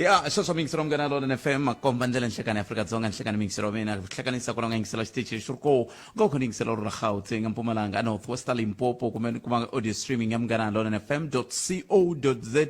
Ya, sweswo miyingiselo Munghana Lonene FM, makomba ndlela nhlekani ya Afrika-Dzonga, nhlekani miyingiselo wa mina, hlekanisa ku nga yingisela xitichi lexi ri koo nga u kha ni yingisela ro ra Gauteng, Mpumalanga, North West, Limpopo, kumbe ni kuma audio streaming ya Munghana Lonene FM co za.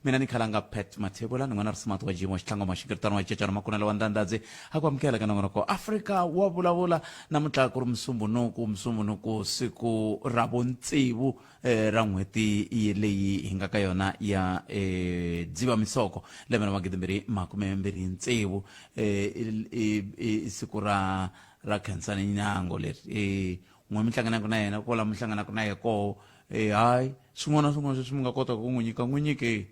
Mina ni khalanga Pat Mathebula, ni n'wana ri smart wa Jimo Xitlhango Maxingiritano wa Cecana Makunela wa Ndandadzi. A ku amukela ka nongonoko Afrika wa vulavula namuntlha ku ri Musumbunuku, Musumbunuku siku ra vuntsevu eh, ra n'hweti leyi hi nga ka yona ya eh, Dzivamisoko lembe ra 2026, eh, i siku ra Khensani Nyango leri n'we mi hlanganaka na yena kwala mi hlanganaka na yena koho. Hayi, swin'wana na swin'wana sweswi mi nga kotaka ku n'wi nyika, n'wi nyike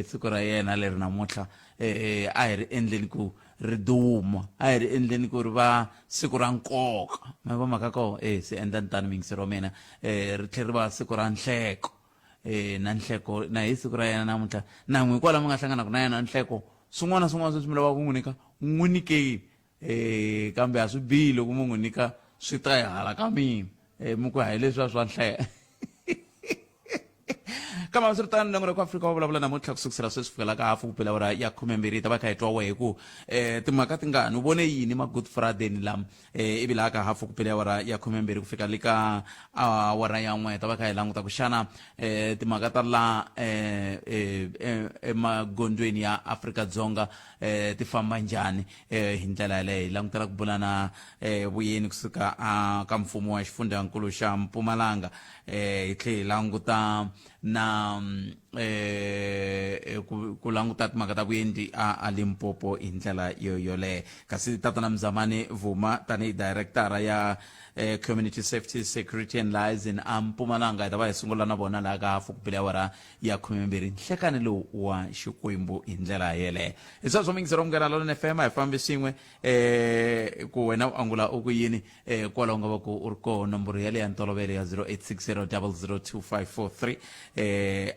siku ra yena leri namuntlha. A hi ri endleni ku ri duma, a hi ri endleni ku ri va siku ra nkoka. Ma va mhaka koho se endlani tani miyingiseri wa mina, ri tlhela ri va siku ra nhleko, na nhleko na hi siku ra yena namuntlha. Na n'wi kwala mi nga hlanganaka na yena nhleko, swin'wana na swin'wana sweswi mi lavaka ku n'wi nyika, n'wi nyikeni. Kambe a swi bihi loko mi n'wi nyika swi ta hala ka mina, mi ku hayi leswiya swa nhleko. Kambe hambiswiritano, nongonoko wa Afrika wa vulavula namuntlha ku sukusela sweswi fikela ka hafu ku bela awara ya 12, hi ta va kha hi twa wehe ku timhaka tingani, u vone yini ma Good Friday ni lama. Ivi laha ka hafu ku bela awara ya 12 ku fika le ka awara ya 1, hi ta va kha hi languta ku xana timhaka ta la emagondzweni ya Afrika-Dzonga ti famba njhani hi ndlela yaleyo. Hi langutela ku bula na vuyeni kusuka ka mfumo wa xifundzankulu xa Mpumalanga, hi tlhe hi languta na ku languta timhaka ta vuendli a Limpopo hi ndlela yo yoleyo. Kasi tatana Mzamani Vuma tanihi director ya Community Safety, Security and Liaison a Mpumalanga, hi ta va hi sungula na vona laha ka hafu ku bile awara ya 12 nhlekani lowu wa Xikwembu hi ndlela yeleyo. Hi sweswo miyingiselo Munghana Lonene FM, a hi fambi swin'we ku wena u angula u ku yini kwalaho nga va ku u ri koho. Nomboro yaleyo ya ntolovelo ya 0860 002543.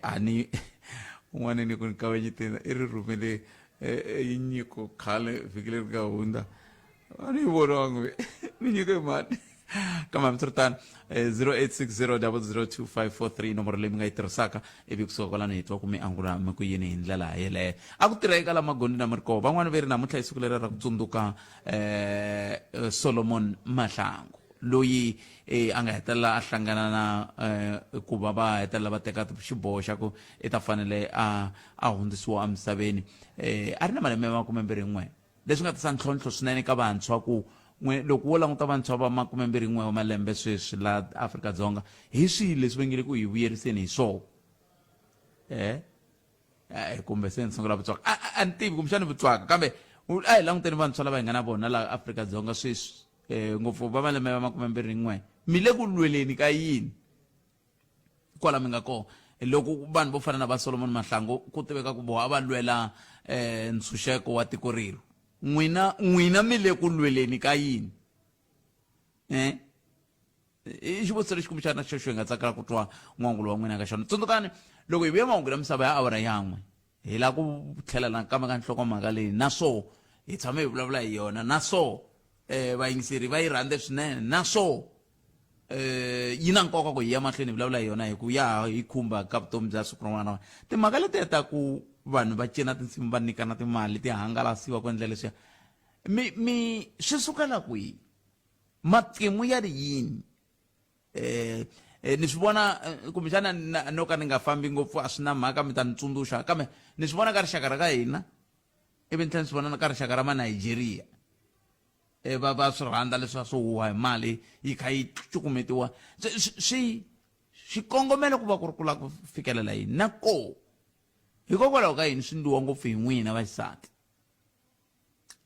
A ni un'wana ni ku ni kavanyeteni i ri rhumele yi nyiko khale vhiki leri nga hundza, a ni yi vonangi ni nyike mani. Kambe hambiswiritano, 0860 002543 nomboro leyi mi nga yi tirhisaka, ivi kusuka kwalano hi twa ku mi angula mi ku yini hi ndlela yeleyo. A ku tirha eka la magondzo na mi ri koho. Van'wani ve ri namuntlha i siku leri ra ku tsundzuka Solomon Mahlangu, loyi a nga hetelela a hlangana na ku va va hetelela va teka xiboho xa ku i ta fanele a hundzisiwa emisaveni a ri na malembe ya 21, leswi nga tisa ntlhontlho swinene ka vantshwa. Ku n'we loko wo languta vantshwa va 21 wa malembe sweswi la Afrika-Dzonga, hi swihi leswi va nge le ku hi vuyeriseni hi swona? Kumbe se ni sungula vutswaka, a ni tivi kumbexani vutswaka, kambe a hi languteni vantshwa lava hi nga na vona laha Afrika-Dzonga sweswi, ngopfu va malembe ya 21, mi le ku lweleni ka yini kwala mi nga kona? Loko vanhu vo fana na va Solomon Mahlangu ku tiveka ku voho a va lwela ntshunxeko wa tiko rero, n'wina mi le ku lweleni ka yini? I xivutiso lexi kumbexana xexo hi nga tsakela ku twa n'wangulo wa n'wina ka xona. Tsundzukani, loko hi vuya mahungu ya misava ya awara ya 1, hi lava ku tlhela nakambe ka nhlokomhaka leyi, na swo hi tshame hi vulavula hi yona, na swo vayingiseri va yi rhandze swinene, na swo yi na nkoka ku hi ya mahlweni hi vulavula hi yona, hi ku ya ha hi khumba ka vutomi bya siku rin'wana na rin'wana. Timhaka letiya ta ku vanhu va cina tinsimu, va nyikana timali, ti hangalasiwa ku endla leswiya, mi swi sukela kwihi? Matimu ya ri yini? Ni swi vona kumbexana no ka ni nga fambi ngopfu, a swi na mhaka, mi ta ni tsundzuxa, kambe ni swi vona ka rixaka ra ka hina, ivi ni tlhela ni swi vona na ka rixaka ra ma Nigeria. Va swi rhandza leswiya swo huha hi mali yi kha yi cukumetiwa. Swi xikongomelo ku va ku ri ku lava ku fikelela yini, na koho hikokwalaho ka yini swi ndliwa ngopfu hi n'wina vaxisati?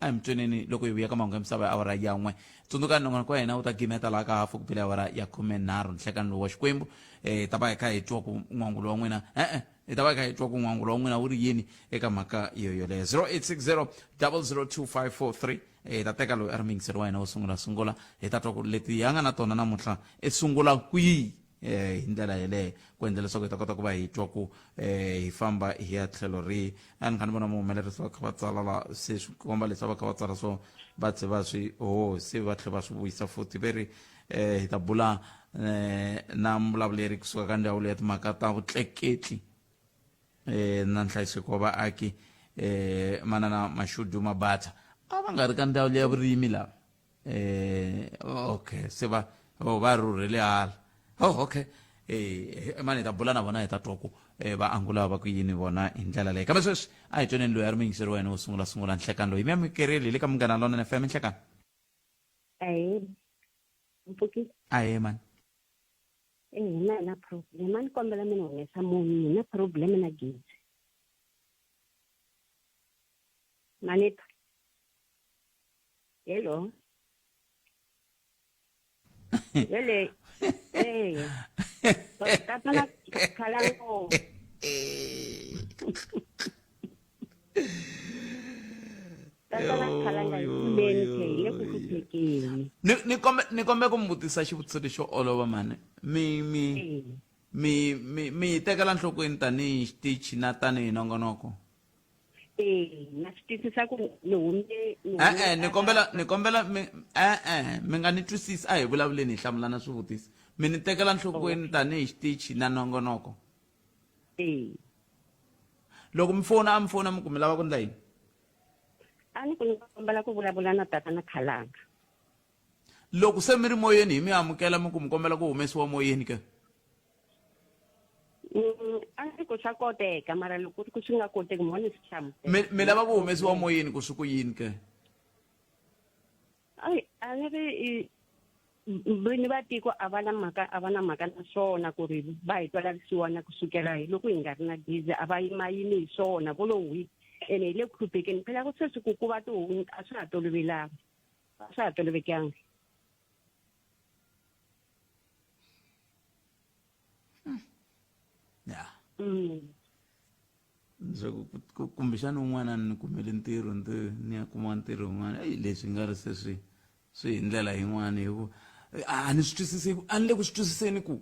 A hi mi tweneni loko hi vuya ka mahungu ya misava ya awara ya 1. Tsundzukani, nongonoko wa hina wu ta gimeta laha ka hafu ku bile awara ya 13 nhlekani lowu wa Xikwembu. Hi ta va hi kha hi twa ku n'wangulo wa n'wina, e-e, hi ta va hi kha hi twa ku n'wangulo wa n'wina wu ri yini eka mhaka yo yoleyo. 0860 002543. Hi ta teka loyi a ri muyingiseri wa hina wo sungula sungula, hi ta twa ku leti hi nga na tona namuntlha i sungula kwihi hi ndlela yeleyo, ku endla leswaku hi ta kota ku va hi twa ku hi famba hi ya tlhelo rihi. A ni kha ni vona muhumelerisi va kha va tsala la, se swi komba leswi a va kha va tsala swo va tlhe va swi ho se va tlhe va swi vuyisa futhi. Ve ri hi ta bula na muvulavuleri kusuka ka ndzawulo ya timhaka ta vutleketli na nhlayiseko wa vaaki. Manana Mashudu Mabatha a va nga ri ka ndhawu leya vurimi lava. Okay, se va oh, va rhurhele hala. Oh, okay. Mani hi ta bula na vona hi ta twa ku va angula va ku yini vona hi ndlela leyi. Kambe sweswi a hi tweneni loyi a ri muyingiseri wa yena wo sungula sungula nhlekani loyi mi amukerile hi le ka Munghana Lonene FM nhlekani. Ahee, mpfukile. Ahee mani. Eh, hina hi na problem. A ni kombela mi ni humesa munhu, hi na problem na gezi. Manita. Hello. Hele. Eh. Tatana khalango. Tatana khalanga hi kuleni tlhe hi le ku hluphekeni. Ni ni kombe ni kombe ku mi vutisa xivutiso lexo olova mani. Mi mi Eh. mi mi mi yi tekela nhlokweni tanihi xitichi na tanihi nongonoko. Eh, na swi twisisa ku ni hume ni hume E-e ni kombela ni kombela mi e-e mi nga ni twisisi a hi vulavuleni hi hlamulana swivutiso. Mi ni tekela nhlokweni tanihi xitichi na nongonoko. Eh. Loko mi fona a mi fona mi ku mi lava ku endla yini? A ni ku ni kombela ku vulavula na tatana Khalanga. Loko se mi ri moyeni hi mi amukela mi ku mi kombela ku humesiwa moyeni ke? A ni ku swa koteka mara loko ku ri ku swi nga koteki mo ni swi hlamusela. Mi mi lava ku humesiwa moyeni ku swi ku yini ke? Ai a ni ri i vini va tiko a va na mhaka a va na mhaka na swona ku ri va hi twela vusiwana ku sukela hi loko hi nga ri na gezi a va yimayimi hi swona vo lo hwi ene hi le ku hluphekeni phela ku sweswi ku kuva tihunyi a swa ha tolovelanga a swa ha tolovekangi. Ya. Ndzi ku kumbexana un'wana ni kumele ntirho ndzi ni ya kuma ntirho wun'wana eyi leswi nga ri se swi swi hi ndlela yin'wana hi ku a ni swi twisisi a ni le ku swi twisiseni ku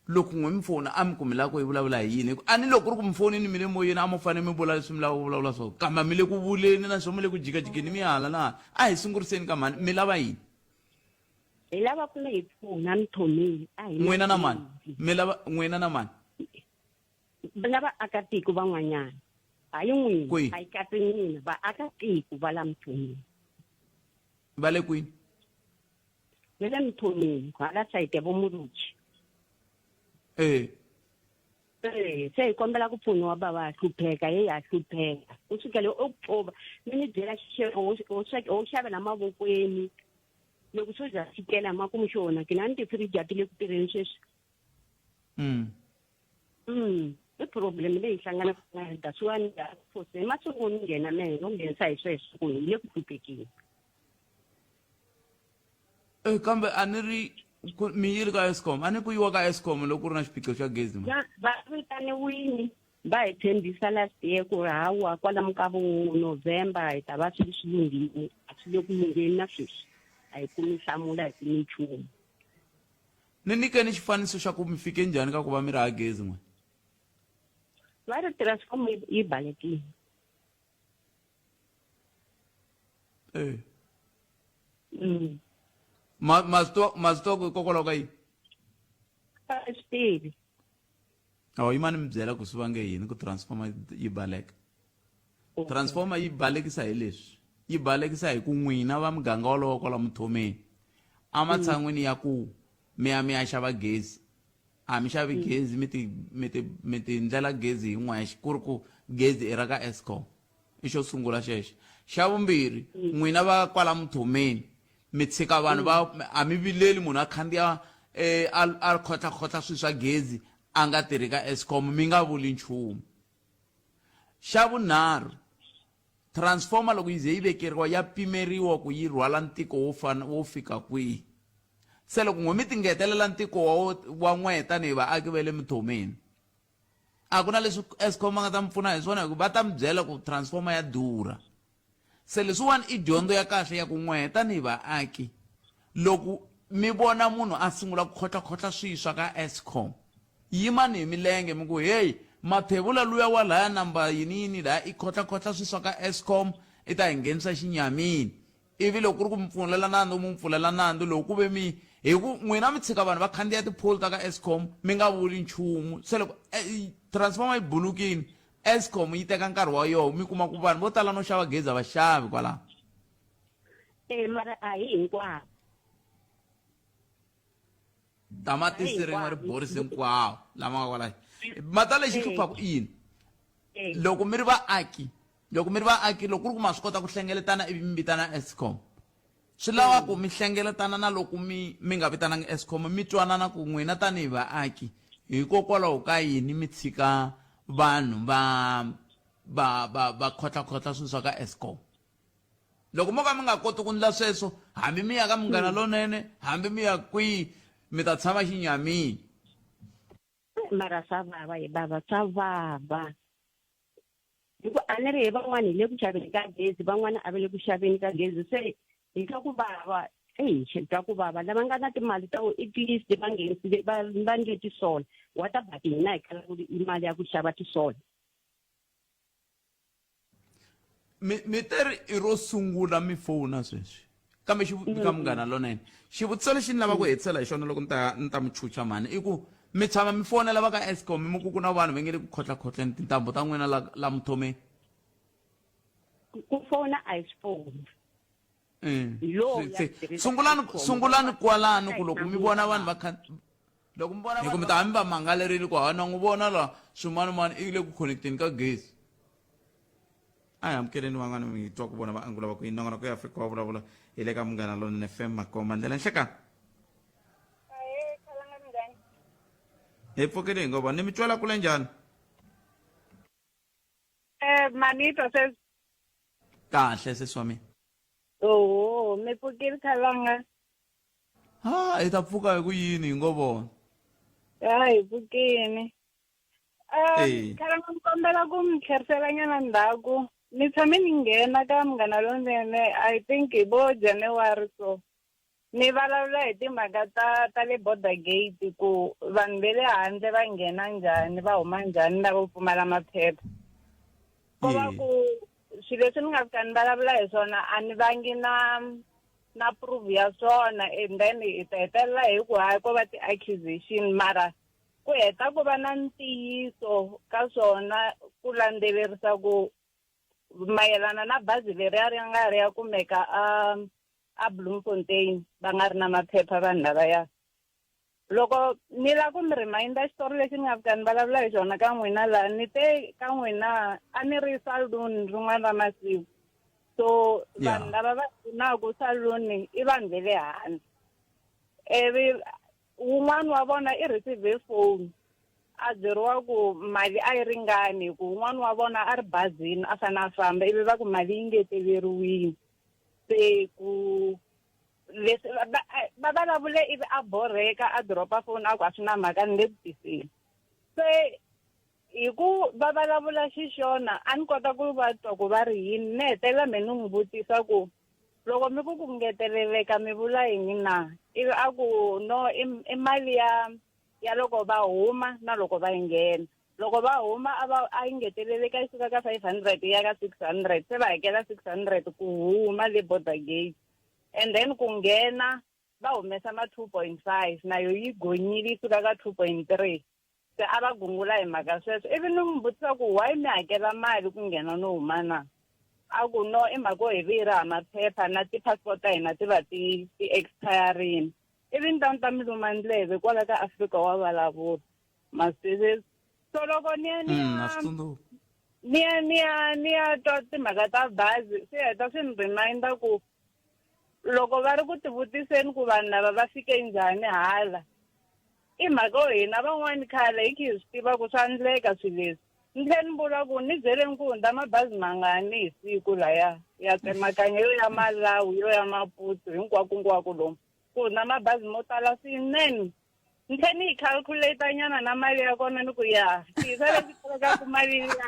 loko n'we mi fona a mi kumi la ku yi vulavula hi yini hi ku a ni loko ku ri ku mi fonini mi le moyeni a mo fanele mi vula leswi mi lava ku vulavula swona kambe mi le ku vuleni na swona mi le ku jikajikeni mi hala na hala a hi sunguriseni ka mhani mi lava yini. Hi lava ku mi hi pfuna Mthomeni a hi N'wina na mani mi lava n'wina na mani. Na vaakatiko van'wanyana hayi n'wina Kwihi? a yi katsi n'wina vaakatiko va la Mthomeni. Va le kwini? Va le Mthomeni hala sayiti ya vo Muluchi. Eh. Eh, se hi kombela ku pfuniwa bava ha hlupheka heyi ha hlupheka ku sukela October mi ni byela xixevo ho xavela mavokweni loko swo za swi tlela makumu xi onhakile a ni tifiriji a ti le ku tirheni sweswi. I problem leyi hlanganaka na yona that's why ni nga fose ematsongweni nghena mehe no nghenisa hi sweswo ku hi le ku hluphekeni. Eh, kambe a ni ri mi yiri ka Eskom a ni ku yiwa ka Eskom loko ku ri na xiphiqo xa gezi ma va vitaniwini va hi tshembisa last year ku ri hawa kwalamu ka vo November hi ta va swi swi lunghile a swi le ku lungheni na sweswi a hi kumi nhlamulo a hi kumi nchumu. Ni nyikeni xifaniso xa ku mi fike njhani ka ku va mi ri ha gezi n'we. Va ri transform yi balekile. Eh. Ma ma swi tiva ma swi tiva ku hikokwalaho ka yini? A swi tivi. Oh, yimani mi byela ku swi vange yini ku transformer yi baleka. Transformer yi balekisa hi leswi. Yi balekisa hi ku n'wina va muganga wolowo kwala Muthomeni ematshan'wini ya ku mi ya mi ya xava gezi a mi xavi gezi mi ti mi ti mi ti ndlela gezi hi n'wexe ku ri ku gezi i ra ka Eskom i xo sungula xexo xa vumbirhi n'wina va kwala Muthomeni mi tshika vanhu va a mi vileli munhu a khandziya eh, a a khotlha-khotlha swilo swa gezi a nga tirhi ka Eskom mi nga vuli nchumu xa vunharhu transformer loko yi ze yi vekeriwa ya pimeriwa ku yi rhwala ntiko wo fana wo fika kwihi se loko n'we mi tingetelela ntiko wa wa n'we tanihi vaaki va le Muthomeni a ku na leswi Eskom va nga ta mi pfuna hi swona hikuva va ta mi byela ku transformer ya durha se leswiwani i dyondzo ya kahle ya ku n'we tanihi vaaki loko mi vona munhu a sungula ku khotlha-khotlha swilo swa ka Eskom yimani hi milenge mi ku heyi mathevula luya wa laya namba yini yini laya i khotlha-khotlha swilo swa ka Eskom i ta hi nghenisa xinyamini ivi loko ku ri ku mi pfulela nandzu mi pfulela nandzu loko ku ve mi hi ku n'wina mi tshika vanhu va khandziya tipholi ta ka Eskom mi nga vuli nchumu se loko transformer yi bulukini. Eskom yi teka nkarhi wa yoho mi kuma ku vanhu vo tala no xava gezi a va xavi kwalaho. E mara a hi hinkwavo. Tamatisi rin'we ri borisi hinkwawo lama nga kwalaho. Mata lexi hluphaka i yini? Loko mi ri vaaki, loko mi ri vaaki loko ku ri ku ma swi kota ku hlengeletana ivi mi vitana Eskom swi lava ku mi hlengeletana na loko mi mi nga vitananga Eskom mi twanana ku n'wina tanihi vaaki hikokwalaho ka yini mi tshika vanhu va va va va khotlakhotla swilo swa ka Eskom. Loko mo ka mi nga koti ku ndla sweswo hambi mi ya ka Munghana Lonene hambi mi ya kwihi mi ta tshama xinyamini. Mara swa vava hi bava swa vava hi ku a ni ri hi van'wana hi le ku xaveni ka gezi van'wana a va le ku xaveni ka gezi se hi twa ku vava eyi hi twa ku vava lava nga na timali ta at least va nghenisile va va ndle tisola what about hina hi kala ku i mali ya ku xava tisola. Mi mi te ri i ro sungula mi fona sweswi kambe xi ka Munghana Lonene xivutiso lexi ni lava ku hetisela hi xona loko ni ta ni ta mi chucha mhani i ku mi tshama mi fonela va ka Eskom mi ku ku na vanhu va nge le ku khotla-khotleni tintambu ta n'wina la la Muthomeni. Ku fona a hi swi foni. Se sungulani sungulani kwalano ku loko mi vona vanhu va kha loko mi vona hi ku mi ta mi va mangalerile ku ha na n'wi vona la swimanimani i le ku connecteni ka gezi. A hi amukeleni van'wana mi twa ku vona va angula va ku yi nongonoko ya Afrika wa vulavula hi le ka Munghana Lonene FM Makoma ndlela nhlekani. Ahee, Khalanga minjhani? Hi pfukile hi ngo vona ni mi twela kule njhani? Eh, manitwa sweswi. Kahle sesi wa mina. Oho, mi pfukile Khalanga? Ha, hi ta pfuka hi ku yini hi ngo vona. Ya hi pfukile. Eh. Khalanga ni kombela ku mi tlherisela nyana ndzhaku. Ni tshame ni nghena ka Munghana Lonene, I think hi vo January so. Ni vulavula hi timhaka ta ta le border gate ku vanhu ve le handle va nghena njhani va huma njhani lavo pfumala maphepha. Ko va ku swilo leswi ni nga fika ni vulavula hi swona a ni vangi na na proof ya swona and then hi ta hetelela hi ku hayi ko va ti-accusation mara ku heta ku va na ntiyiso ka swona ku landzelerisa ku mayelana na bazi leriya ri nga ri ya kumeka a a Bloemfontein va nga ri na maphepha vanhu lavaya. Loko ni la ku mi reminder xitori lexi ni nga fika ni vulavula hi xona ka n'wina la ni te ka n'wina a ni ri saloon rin'wana ra masiku so vanhu lava va pfunaka saloon i vanhu ve le handle ivi wun'wana wa vona i receive phone a byeriwa ku mali a yi ringani hi ku wun'wana wa vona a ri bazini a fanele a famba ivi va ku mali yi ngeteleriwile se ku leswi va vulavule ivi a borheka a dropa foni a ku a swi na mhaka ni le ku tiseni se hi ku va vulavula xixona a ni kota ku va twa ku va ri yini ni hetelela me ni n'wi vutisa ku loko mi ku ku ngeteleleka mi vula yini na ivi a ku no i mali ya ya loko va huma na loko va nghena loko va huma a va a yi ngeteleleka yi suka ka 500 yi ya ka 600 se va hakela 600 ku huma le border gate and then ku nghena va humesa ma 2.5 na yo yi gonyile yi suka ka 2.3 se a va gungula hi mhaka sweswo ivi ni n'wi vutisa ku why mi hakela mali ku nghena no huma na a ku no i mhaka yo hi vi ri ha maphepha na ti-passport ta hina ti va ti ti expirini ivi ni ta ni ta mi luma ndleve kwala ka Afrika wa vulavula ma swi twisisa so loko ni ya ni Mm, na ya swi tsundzuka ni ya ni ya ni ya twa timhaka ta bazi swi heta swi ni reminder ku loko va ri ku tivutiseni ku vanhu lava va fike njhani hala i mhaka yo hina van'wani khale hi khe hi swi tiva ku swa ndleka swilo leswi ni tlhe ni vula ku ni byeleni ku hundza mabazi mangani hi siku laya ya tsemakanya yo ya Malawi yo ya Maputo hinkwako lomu ku hundza mabazi mo tala swinene ni tlhe ni yi calculate nyana na mali ya kona ni ku ya xiyisa lexi kolekaku mali ya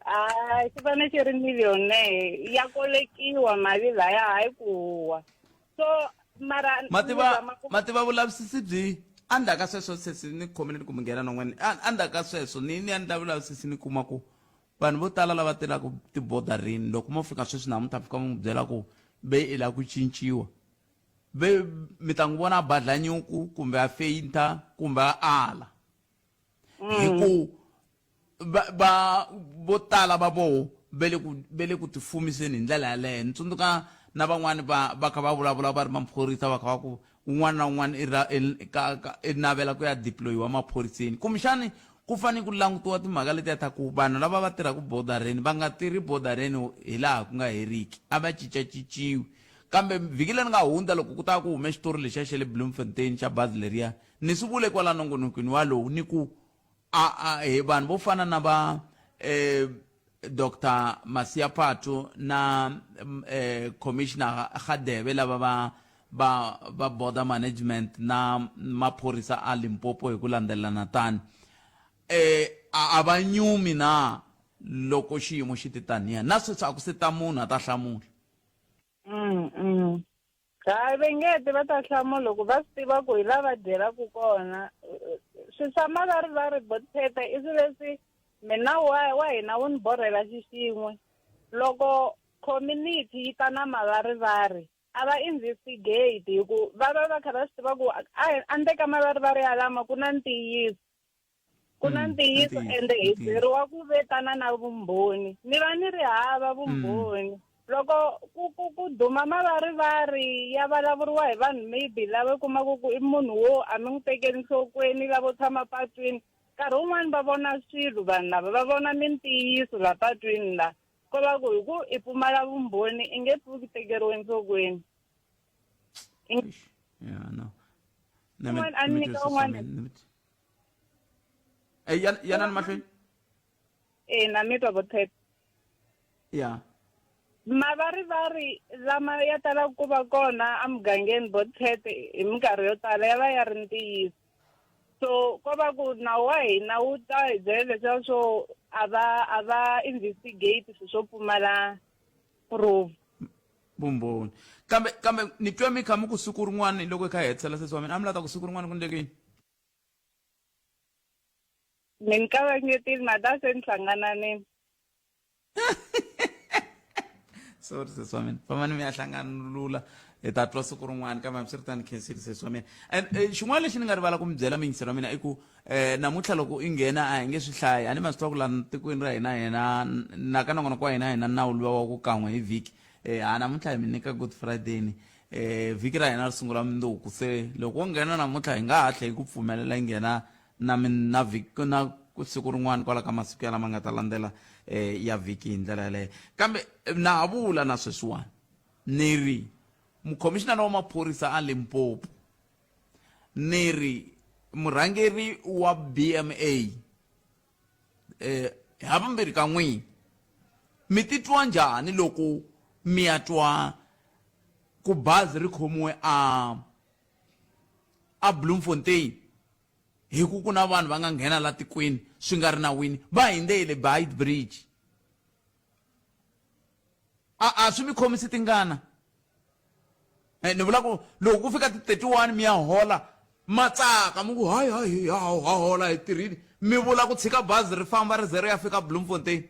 hayi xi fanele xi ri millionaire ya kolekiwa mali laya hayi ku huwa so mara mativa mativa vulavisisi byi endzhaku ka sweswo sesi ni khomile ni ku mi nghena non'weni endzhaku ka sweswo ni ni endla vulavisisi ni kuma ku vanhu vo tala lava tirhaka tibodarini loko mo fika sweswi namuntlha fika mi n'wi byela ku ve i lava ku cinciwa ve mi ta n'wi vona a badla nyuku kumbe a feyinta kumbe a ala hi ku. va va vo tala va voho ve le ku ve le ku tifumiseni hi ndlela yaleyo. Ni tsundzuka na van'wani va va kha va vulavula va ri maphorisa va kha va ku un'wana na un'wana i ra i ka ka i navela ku ya deployiwa maphoriseni. Kumbexani ku fanele ku langutiwa timhaka letiya ta ku vanhu lava va tirhaka bodareni va nga tirhi bodareni hi laha ku nga heriki, a va cincacinciwi. Kambe vhiki leri nga hundza loko ku ta ku hume xitori lexiya xa le Bloemfontein xa bazi leriya, ni swi vule kwala nongonokweni walowu ni ku a a he vanhu vo fana na va eh, Dr Masia Phathu na eh, Commissioner Gadebe lava va va va border management na maphorisa a Limpopo hi ku landzelelana tani eh a va nyumi na loko xiyimo xi ti taniya na sweswi a ku se ta munhu a ta hlamula. Hayi va nge ti va ta hlamula loko va swi tiva ku hi la va dyelaka kona. Swi swa mavarivari Botshete i swilo leswi mina wa wa hina wu ni borhela xi xin'we. Loko community yi ta na mavarivari a va investigate hi ku va va va kha va swi tiva ku a endzeni ka mavarivari yalama ku na ntiyiso. Ku na ntiyiso ende hi byeriwa ku vetana na vumbhoni. Ni va ni ri hava vumbhoni. Loko ku ku ku duma mavarivari ya vulavuriwa hi vanhu maybe lava u kumaka ku i munhu wo a mi n'wi tekeli nhlokweni lavo tshama patwini nkarhi wun'wani va vona swilo vanhu lava va vona mintiyiso la patwini la ko va ku hi ku i pfumala vumbhoni i nge pfuki tekeriwe enhlokweni. Yeah, no. Un'wana a nyika un'wana. Eh, yanani mahlweni. Eh, na mi twa Bothep. Ya. Mavarivari lama ya talaka ku va kona emugangeni Bothep hi minkarhi yo tala ya va ya ri ntiyiso. So ko va ku nawu wa hina wu ta hi byela leswiya swo a va a va investigate swilo swo pfumala proof. Vumbhoni. Kambe kambe ni twa mi kha mi ku siku rin'wana loko hi kha hi hetisela sesi wa mina a mi lava ta ku siku rin'wana ku endleke yini? Mi ni kavanyetile mhaka se ni hlangananini. Sorry sesi wa mina fambani mi ya hlanganulula hi ta twa siku rin'wana kambe hambiswiritano khensile sesi wa mina and eh, xin'wana lexi ni nga rivala ku mi byela miyingiselo wa mina i ku um namuntlha loko i nghena a hi nge swi hlayi a ni ma swi tiva ku lani tikweni ra hina hina na ka nongonoko wa hina hina nawu luwa wa ku kan'we hi vhiki um ha namuntlha hi mi nyika good friday ni um vhiki ra hina ri sungula mundzuku se loko wo nghena namuntlha hi nga ha tlhe hi ku pfumelela yi nghena na na vhiki na siku rin'wana kwala ka masiku ya lama nga ta landzela um ya vhiki hi ndlela yaleyo kambe na ha vula na sweswiwani ni ri mukhomishinara wa maphorisa a Limpopo ni ri murhangeri wa BMA eh havumbirhi ka n'wina mi titwa njhani loko mi ya twa ku bazi ri khomiwe a a Bloemfontein hi ku ku na vanhu va nga nghena la tikweni swi nga ri nawini va hindze hi le Beit Bridge a a swi mi khomisi tingana eh, ni vula ku loko ku fika ti-31 mi ya hola ma tsaka mi ku hayi hayi ha ha hola hi tirhile mi vula ku tshika bazi ri famba ri ze ri ya fika Bloemfontein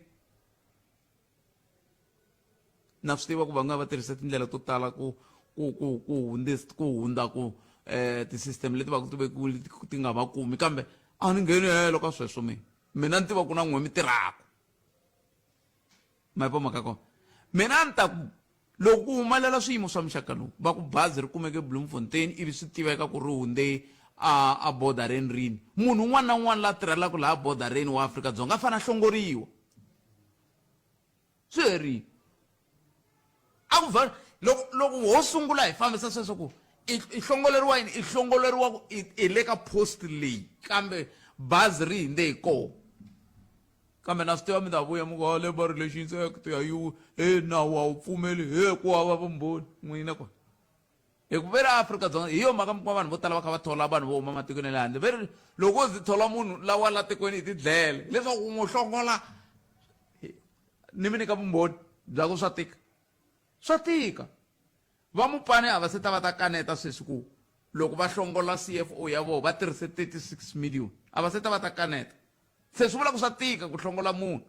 Na swi tiva ku va nga va tirhisa tindlela to tala ku ku ku ku hundzisa ku hundza ku eh ti-system leti va ku ti vekiwile ti nga va kumi kambe a ni ngheni helo ka sweswo mina mina ni tiva ku na n'we mi tirhaka ma yi mhaka kona mina a ni ta ku loko ku humelela swiyimo swa muxaka lowu va ku bazi ri kumeke Bloemfontein ivi swi tiveka ku ri hundze a a bodareni rini munhu un'wana na un'wana la tirhelaka laha bodareni wa Afrika-Dzonga a fanele a hlongoriwa swi herile a ku vha loko loko ho sungula hi fambisa sweswo ku i hlongoleriwa yini i hlongoleriwa ku i le ka post leyi kambe bazi ri hindze hi kona kambe na swi tiva mi ta vuya mi ku ah, labour relations act a yi he nawu a wu pfumeli he ku hava vumbhoni n'wina kona Hi ku ve ri Afrika-Dzonga hi yo mhaka mi kuma vanhu vo tala va kha va thola vanhu vo huma matikweni ya le handle ve ri loko wo zi thola munhu lawa la tikweni hi tidlele leswaku u n'wi hlongola ni mi nyika vumbhoni bya ku swa tika swa tika va mupane a va se ta va ta kaneta sweswi ku loko va hlongola C_F_O ya vona va tirhise 36 million a va se ta va ta kaneta se swi vula ku swa tika ku hlongola munhu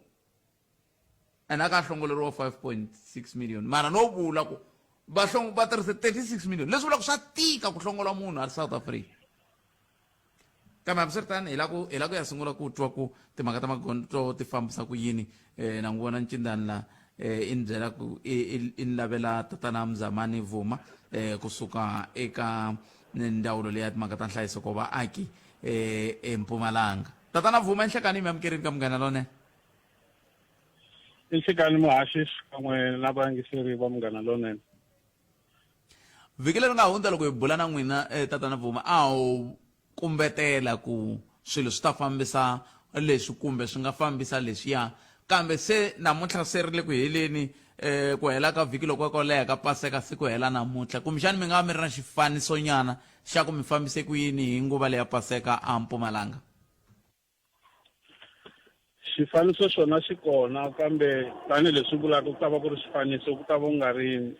and a ka hlongoleriwa 5.6 million mara no vula ku va hlong va tirhise 36 million leswi vulaka swa tika ku hlongola munhu a ri South Africa. Kambe hambiswiritano hi la ku hi la ku ya sungula ku twa ku timhaka ta magondzo ti fambisa ku yini. Na n'wi vona Ncindani la i ni byela ku i i ni lavela tatana Mzamani Vuma kusuka eka ndzawulo leya timhaka ta nhlayiseko wa vaaki eMpumalanga. Tatana Vuma, enhlekani mi amukerini ka Munghana Lonene. I nhlikani muhaxi xikan'we na vayingiseri va Munghana Lonene. Vhiki leri nga hundza loko hi bula na n'wina tatana Vuma a wu kumbetela ku swilo swi ta fambisa leswi kumbe swi nga fambisa leswiya, kambe se namuntlha se ri le ku heleni ku hela ka vhiki loko ko leha ka Paseka se ku hela namuntlha, kumbexani mi nga va mi ri na xifanisonyana xa ku mi fambise ku yini hi nguva leya Paseka a Mpumalanga? Xifaniso xona xi kona kambe tanihileswi vulaka ku ta va ku ri xifaniso ku ta va ku nga ri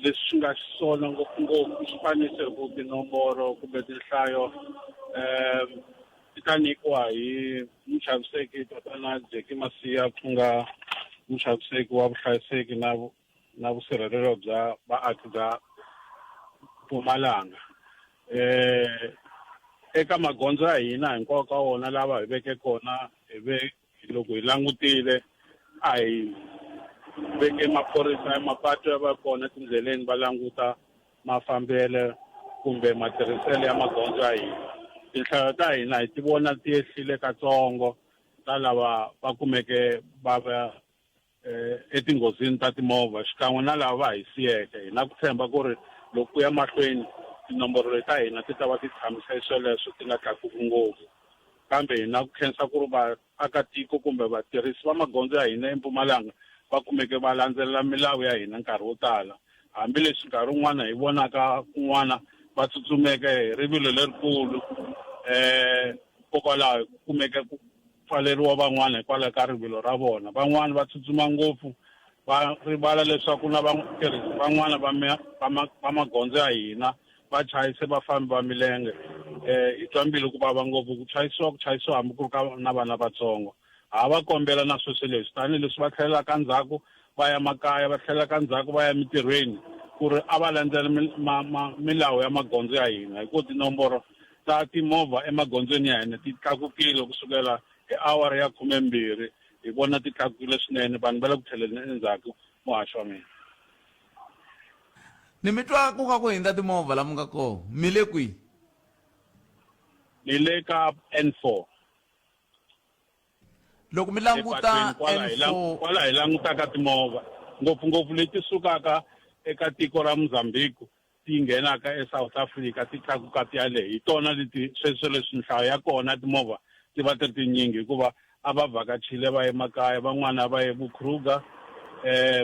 leswi swi nga xiswona ngopfungopfu xifaniso hi ku tinomboro kumbe tinhlayo ti ta nyikiwa hi muchaviseki tatana Jackie Masiya ku nga muchaviseki wa vuhlayiseki na na vusirhelelo bya vaaki bya Mpumalanga. Eh eka magondzo ya hina hinkwawo ka wona lava hi veke kona hi ve loko hi langutile a hi veke maphorisa ya mapatu ya va kona etindleleni va languta mafambele kumbe matirhiselo ya magondzo ya hina. Tinhlayo ta hina hi ti vona ti ehlile katsongo ta lava va kumeke va va etinghozini ta timovha xikan'we na lava va hi siyeke. Hi na ku tshemba ku ri loko ku ya mahlweni tinomboro leti ta hina ti ta va ti tshamise sweleswo ti nga tlakuki ngopfu. Kambe hi na ku khensa ku ri vaakatiko kumbe vatirhisi va magondzo ya hina eMpumalanga va kumeke va landzelela milawu ya hina nkarhi wo tala hambileswi nkarhi wun'wana hi vonaka kun'wana va tsutsumeke hi rivilo lerikulu um hikokwalaho kumeke ku pfaleriwa van'wana hikwalaho ka rivilo ra vona. Van'wana va tsutsuma ngopfu va rivala leswaku na vatirhisi van'wana va va va magondzo ya hina va chayise vafambi va milenge. Hi twa mbilu ku vava ngopfu ku chayisiwa ku chayisiwa hambi ku ri ka na vana vatsongo. Ha va kombela na sweswo leswi tanihileswi va tlhelelaka ndzhaku va ya makaya va tlhelelaka ndzhaku va ya mintirhweni ku ri a va landzela milawu ya magondzo ya hina hi ku tinomboro ta timovha emagondzweni ya hina ti tlakukile kusukela hi awara ya 12 hi vona ti tlakukile swinene vanhu va le ku tlheleni endzhaku muhaxi wa mina. Ni mi twa ku ka ku hindza timovha la mi nga koho mi le kwihi? Ni le ka N4. Loko mi languta N4 kwala hi langutaka timovha ngopfungopfu leti sukaka eka tiko ra Mozambique ti nghenaka eSouth Africa ti tlakuka ti ya le hi tona leti sweswo leswi nhlayo ya kona timovha ti va ti ri tinyingi hikuva a va vhakachile va ye makaya van'wana a va ye vuKruger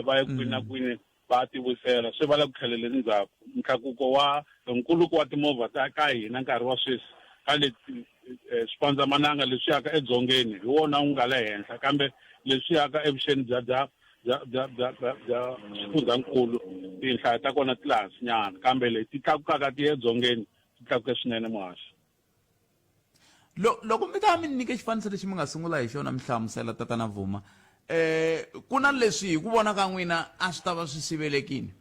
va ye kwini na kwini va tiwisela se va le ku tlheleleni ndzhaku. Ntlakuko wa nkuluko wa timovha ta ka hina nkarhi wa sweswi ka leti swipandzamananga leswi yaka edzongeni hi wona wu nga le henhla kambe leswi yaka evuxeni bya bya bya bya bya bya bya xifundzankulu tinhlayo ta kona ti le hansinyana kambe leti tlakukaka ti ya edzongeni ti tlakuke swinene muhaxi. Loko mi ta mi nyike xifaniso lexi mi nga sungula hi xona mi hlamusela tatana Vuma ku na leswi hi ku vona ka n'wina a swi ta va swi sivelekile?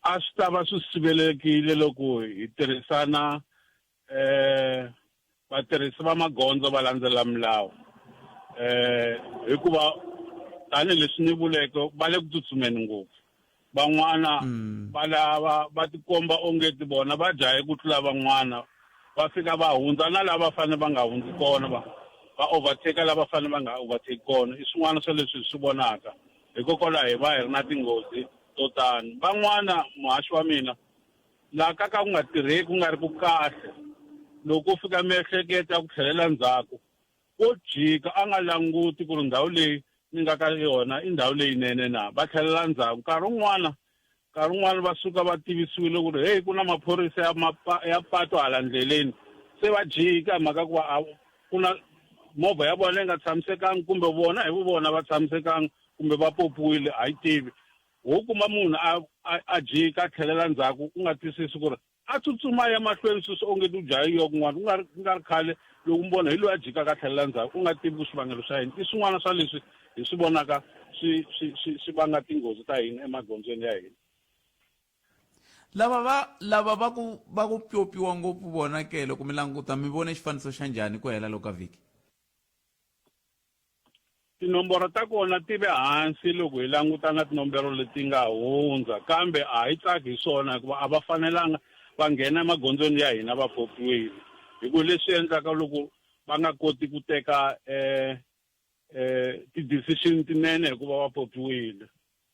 A swi ta va swi sivelekile loko hi tirhisana vatirhisi va magondzo va landzela milawu hikuva tanihileswi ni vuleke va le ku tsutsumeni ngopfu van'wana va lava va tikomba ongeti vona va jahe ku tlula van'wana va fika va hundza na lava fanele va nga hundzi kona va va overtake lava fanele va nga overtake kona i swin'wana swa leswi hi swi vonaka hikokwalaho hi va hi ri na tinghozi to tani van'wana muhaxi wa mina laha ka ka ku nga tirheki ku nga ri ku kahle loko ku fika miehleketo ya ku tlhelela ndzhaku wo jika a nga languti ku ri ndhawu leyi ni nga ka yona i ndhawu leyinene na va tlhelela ndzhaku nkarhi wun'wana nkarhi wun'wana va suka va tivisiwile ku ri heyi ku na maphorisa ya ya pato hala ndleleni se va jika hi mhaka ku va ku na movha ya vona yi nga tshamisekanga kumbe vona hi vona va tshamisekanga kumbe va popiwile a yi tivi Wo kuma munhu a a a jika a tlhelela ndzhaku u nga twisisi ku ri a tsutsuma a ya mahlweni sweswi onge u jahe yo kun'wana ku nga ri ku nga ri khale loko mi vona hi loyi a jikaka a tlhelela ndzhaku u nga tivi ku xivangelo xa yini i swin'wana swa leswi hi swi vonaka swi swi swi swi vanga tinghozi ta hina emagondzweni ya hina. Lava va lava va ku va ku pyopyiwa ngopfu vona ke loko mi languta mi vone xifaniso xa njhani ku hela loko ka vhiki? Tinomboro ta kona ti ve hansi loko hi languta na tinomboro leti nga hundza kambe a hi tsaki hi swona hikuva a va fanelanga va nghena emagondzweni ya hina va pyopyiwile hi ku leswi endlaka loko va nga koti ku teka um ti-decision tinene hikuva va pyopyiwile.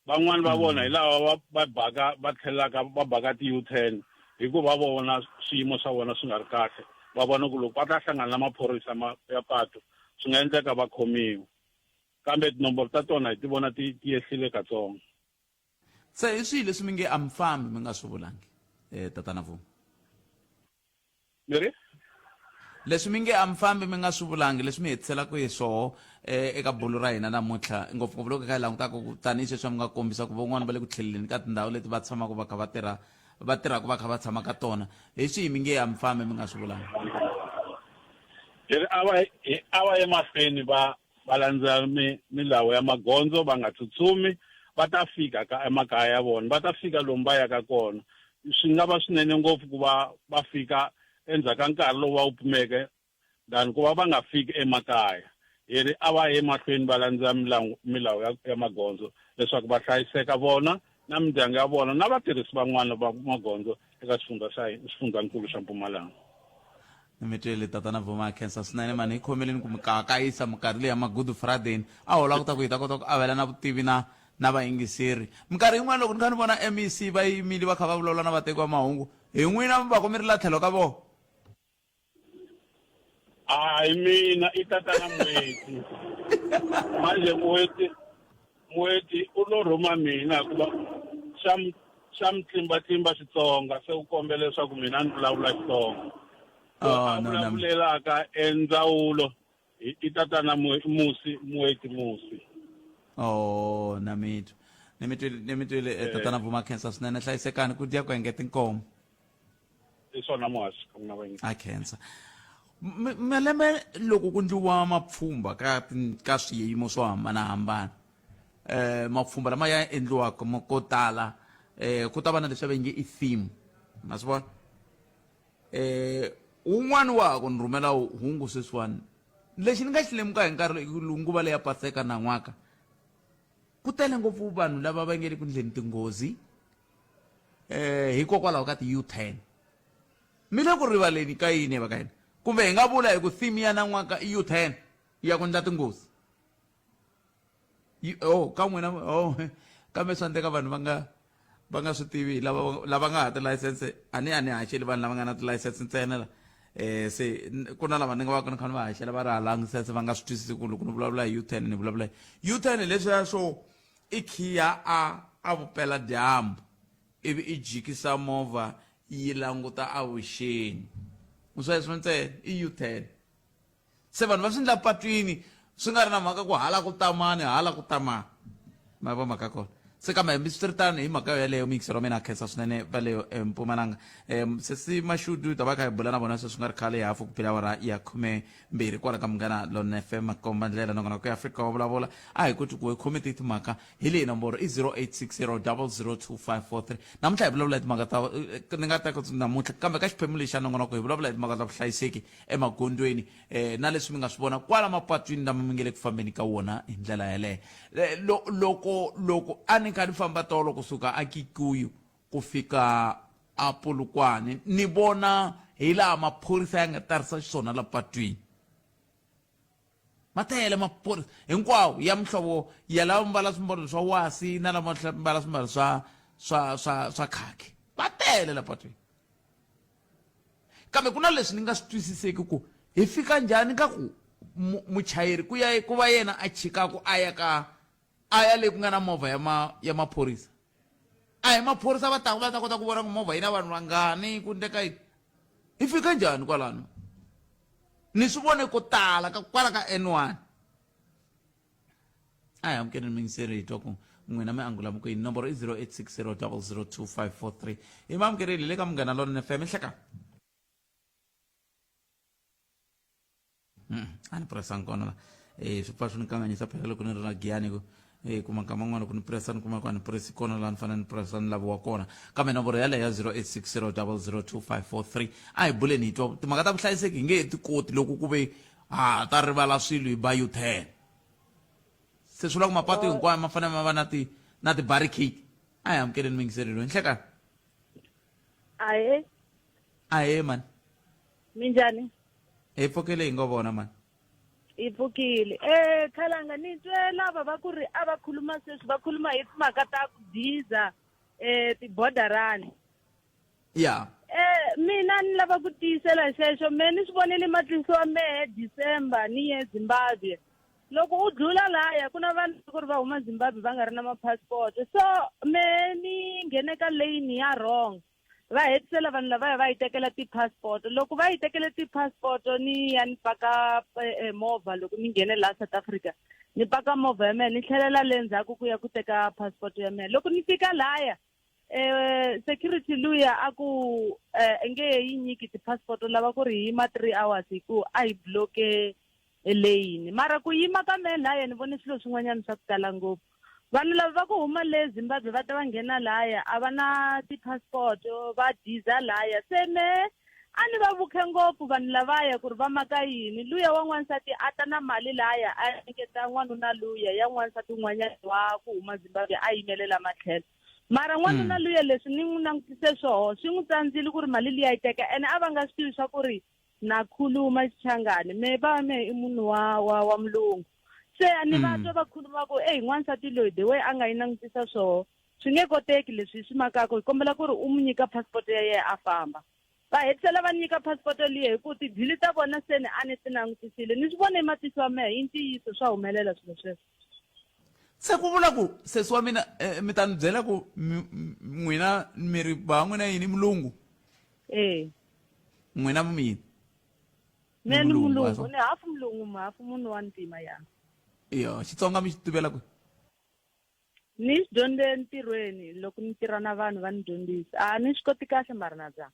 Van'wani va vona hi lava va va baka va tlhelaka va baka ti-U-turn hikuva va vona swiyimo swa vona swi nga ri kahle va vona ku loko va ta hlangana na maphorisa ma ya patu swi nga endleka va khomiwa kambe tinomboro ta tona hi ti vona ti ti yehlile katsongo. Se hi swihi leswi mi nge a mi fambi mi nga swi vulangi eh, tatana Vuma? Mi ri? Leswi mi nge a mi fambi mi nga swi vulangi leswi mi hetiselaka hi swoho eh, eka bulu ra hina namuntlha ngopfungopfu loko hi kha hi langutaka ku tanihi sweswi mi nga kombisa ku van'wana va le ku tlheleleni ka tindhawu leti va tshamaka va kha va tirha va tirhaka va kha va tshama ka tona hi swihi mi nge a mi fambi mi nga swi vulangi? Hi ri a va a va ye mahlweni va va landza mi milawu ya magondzo va nga tsutsumi va ta fika ka emakaya ya vona va ta fika lomu va yaka kona swi nga va swinene ngopfu ku va va fika endzhaku ka nkarhi lowu va wu pimeke than ku va va nga fiki emakaya hi ri a va ye mahlweni va landza milawu milawu ya, ya magondzo leswaku va hlayiseka vona na mindyangu ya vona na vatirhisi van'wana va magondzo eka xifundza xa xifundzankulu xa Mpumalanga. Ni mi twele tatana Vuma khensa swinene mani hi khomeleni ku mi kakayisa minkarhi leyi ya ma-Good Friday a ho lava ku ta ku hi ta kota ku avelana vutivi na na vayingiseri minkarhi yin'wana loko ni kha ni vona MEC va yimile va kha va vulavula na vateki va mahungu hi n'wina mi va ku mi ri la tlhelo ka vona hayi mina i tatana Mweti manje Mweti Mweti u lo rhuma mina hikuva xa xa mi tlimbatlimba Xitsonga se u kombela leswaku mina ni vulavula Xitsonga Oh, a no, no. vulavulelaka endzawulo i tatana Musi Mweti Musi oh na mi twa ni mi twile ni mi twile eh, tatana Vuma khensa swinene hlayisekani ku dya ku engeta inkomu hi swona muhaxi ka n'wina vayingi a khensa malembe loko ku ndliwa mapfhumba ka ka swiyimo swo hambanahambana eh mapfhumba lama ya endliwaka mo ko tala eh ku ta va na leswi va nge i theme ma swi vona eh un'wana wa ha ku ni rhumela hungu sweswiwani lexi ni nga xi lemuka hi nkarhi nguva leya paseka nan'waka ku tele ngopfu vanhu lava va nge le ku ndleni tinghozi eh hikokwalaho ka ti-U-turn mi le ku rivaleni ka yini va ka hina kumbe hi nga vula hi ku theme ya nan'waka i U-turn ya ku ndla tinghozi oh ka n'wina oh kambe swa endleka vanhu va nga va nga swi tivi lava lava nga ha tilayisense a ni a ni haxeli vanhu lava nga na tilayisense ntsena la eh se ku na lava ni nga va ni kha ni va haxela va ri halangisense va nga swi twisisi ku loko ni vulavula hi U-turn ni vulavula hi U-turn leswiya swo i khiya a a vupela dyambu ivi i jikisa movha yi languta avuxeni sweswo ntsena i U-turn se vanhu va swi ndla patwini swi nga ri na mhaka ku hala ku tamani hala ku tamani ma va mhaka kona se kambe hambiswiritano hi mhaka yeleyo muyingiseri wa mina a khensa swinene va leyo empumalanga um sesi mashudu hi ta va kha hi bula na vona sweswi nga ri khale hafu ku phela awara ya 12 kwala ka munghana lone fm makomba ndlela nongonoko ya afrika wa vulavula a hi koti ku hi khome ti timhaka hi leyi nomboro i 0860 002543 namuntlha hi vulavula hi timhaka ta ni nga ta ku namuntlha kambe ka xiphemu lexi xa nongonoko hi vulavula hi timhaka ta vuhlayiseki emagondzweni eh, na leswi mi nga swi vona kwala mapatwini lama mi nge le ku fambeni ka wona hi ndlela yeleyo eh, loko loko a ni kha ni famba tolo kusuka a Kikuyu ku fika a Polokwane ni vona hi laha maphorisa ya nga tarisa xiswona la patwini ma tele maphorisa hinkwawo ya muhlovo ya lava mbala swimbalo swa wasi na lama mbala swimbalo swa swa swa swa khaki va tele la patwini kambe ku na leswi ni nga swi twisiseki ku hi fika njhani ka ku muchayeri ku ya ku va yena a chikaku a ya ka a ya le ku nga na movha ya ma ya maphorisa a hi maphorisa va taku va ta kota ku vona ku movha yi na vanhu vangani ku ndleka yini hi fika njhani kwalano ni swi vone ko tala ka kwala ka N1 a hi amukeleni muyingiseri hi twa ku n'wina mi angula mi ku yini nomboro i 0860 002543 hi mi amukerile le ka munghana lonene fm nhleka a ni purasanga kona la swi pfa swi ni kanganyisa phela loko ni ri na giyani ku E kuma nkama n'wana ku ni pressa ni kuma ku a ni presi kona laha ni fanele ni pressa ni laviwa kona. Kambe nomboro yaleyo ya 0860002543 a hi buleni hi twa timhaka ta vuhlayiseki hi nge he ti koti loko ku ve ha ta rivala swilo hi ba U-turn. Se swi vula ku mapatu hinkwayo ma fanele ma va na ti na ti-barricade. A hi amukeleni muyingiseri loyi. Nhlekani. Ahee. Ahee mani. Minjhani? Hi pfukile hi ngo vona mani. Hi pfukile. Eh khalanga ni twe lava va ku ri a va khuluma sweswi va khuluma hi timhaka ta ku diza eh tibodarani. Ya. Eh mina ni lava ku tiyisela xexo me ni swi vonile matihlo ya mehe December ni ye Zimbabwe. Loko u dlula laya ku na vanhu ku ri va huma Zimbabwe va nga ri na ma-passport so me ni nghene ka lane ya wrong. Va hetisela vanhu lavaya va yi tekela ti-passport. Loko va yi tekele ti-passport ni ya ni paka eh, eh, movha loko ni nghene laha South Africa ni paka movha ya mina ni tlhelela le ndzhaku ku ya ku teka passport ya mina. Loko ni fika laya eh security luya a ku eh nge yi nyiki ti-passport lava ku ri hi yima 3 hours hi ku a hi bloke lane mara ku yima ka mehe laya ni vone swilo swin'wanyana swa ku tala ngopfu vanhu lava va ku huma le Zimbabwe va ta va nghena laya a va na ti-passport va diza laya se me a ni va vukhe ngopfu vanhu lavaya ku ri va maka yini luya wa n'wansati a ta na mali laya a nyiketa n'wanuna luya ya n'wansati un'wanyana wa ku huma Zimbabwe a yimelela matlhelo mara n'wanuna luya leswi ni n'wi langutise swoho swi n'wi tsandzile ku ri mali liya yi teka ene a va nga swi tivi swa ku ri na khuluma Xichangani me va me i munhu wa wa wa mulungu se a ni va twa va khuluma ku eyi n'wansati loyi the way a nga yi langutisa swoho swi nge koteki leswi hi swi makaka hi kombela ku ri u n'wi nyika passport ya yena a famba va hetisela va nyika passport liya hi ku tidili ta vona se ni a ni ti langutisile ni swi vone hi matihlo ya mehe i ntiyiso swa humelela swilo sweswo. Se ku vula ku sesi wa mina eh, mi ta ni byela ku n'wina mi ri ba n'wina yini mulungu? Eh. N'wina mi yini? Mina ni mulungu, ni hafu mulungu, hafu munhu wa ntima ya. Iyo, Xitsonga mi xi tivela kwihi? Ni xi dyondze entirhweni loko ni tirha na vanhu va ni dyondzisa. A ni swi koti kahle mara na zama.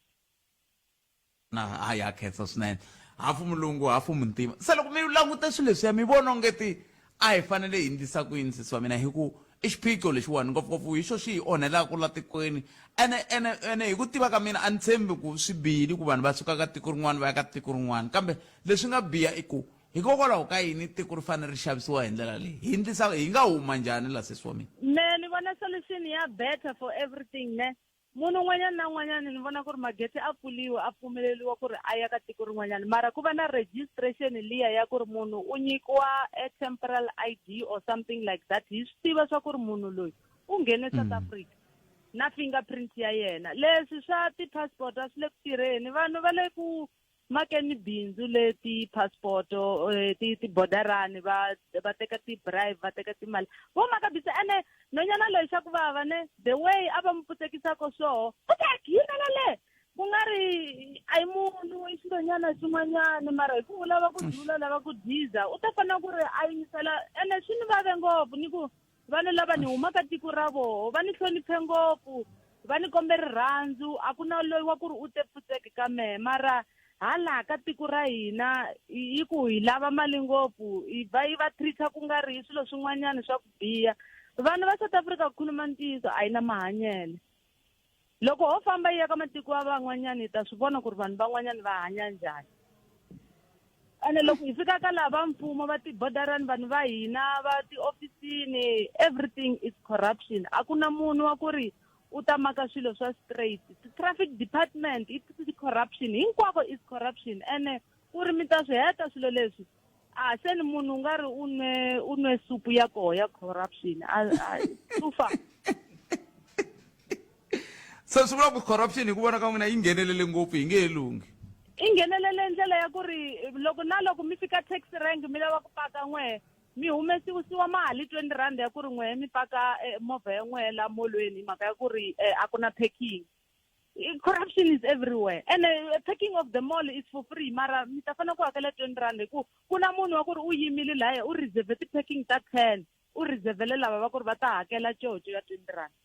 Na hayi ha khensa swinene. Hafu mulungu hafu muntima. Se loko mi langute swilo leswiya mi vona ongeti a hi fanele hi ndlisa ku yini sesi wa mina hi ku i xiphiqo lexiwani ngopfungopfu hi xo xi hi onhelaka la tikweni ene ene ene hi ku tiva ka mina a ni tshembi ku swi bihile ku vanhu va suka ka tiko rin'wana va ya ka tiko rin'wana kambe leswi nga biha i ku hikokwalaho ka yini tiko ri fanele ri xavisiwa hi ndlela leyi hi ndlisa hi nga huma njhani la sesi wa mina. Me ni vona solution ya better for everything ne Munhu un'wanyana na un'wanyana ni vona ku ri magetse a pfuliwa a pfumeleriwa ku ri a ya ka tiko rin'wanyana mara ku va na registration liya ya ku ri munhu u nyikiwa a temporal I_D or something like that hi swi tiva swa ku ri munhu loyi u nghene South Africa na fingerprint ya yena leswi swa ti-passport a swi le ku tirheni vanhu va le ku makeni bindzu le ti-passport eh, ti tibodarani va va teka ti-bribe va teka timali vo maka bindzu ene nonyana loyi xa ku vava ne the way a va mu putsekisaka swoho putek yimela le ku nga ri a yi munhu i xilonyana xin'wanyana mara hi ku u lava ku dlula lava ku diza u ta fanele ku ri a yingisela ene swi ni vave ngopfu ni ku Vanhu lava ni huma ka tiko ra voho va ni hloniphe ngopfu, va ni kombe rirhandzu, a ku na loyi wa ku ri u te pfutseke ka mehe. Mara hala ka tiko ra hina yi ku hi lava mali ngopfu, hi va yi va treat-a ku nga ri hi swilo swin'wanyana swa ku biha. Vanhu va South Africa ku khuluma ntiyiso a yi na mahanyelo. Loko ho famba hi ya ka matiko ya van'wanyana hi ta swi vona ku ri vanhu van'wanyana va hanya njhani. Ene loko hi fika ka laha va mfumo va tibodarani vanhu va hina va tiofisini everything is corruption a ku na munhu wa ku ri u ta maka swilo swa straight traffic department i corruption hinkwako is corruption ene ku ri mi ta swi heta swilo leswi a se ni munhu u nga ri u nwe u nwe supu ya koho ya corruption a sufa se swi vula ku corruption hi ku vona ka n'wina yi nghenelele ngopfu yi nge he lunghi yi nghenelele ndlela ya ku ri loko na loko mi fika taxi rank mi lava ku paka n'wehe mi humesiwisiwa mali 20 rand ya ku ri n'wehe mi paka eh, movha ya n'wehe la molweni hi mhaka ya ku ri eh, a ku na parking corruption is everywhere and uh, parking of the mall is for free mara mi ta fanele ku hakela 20 rand hi ku ku na munhu wa ku ri u yimile laya u reserve ti-parking ta 10 u reservele lava va ku ri va ta hakela coco ya 20 rand.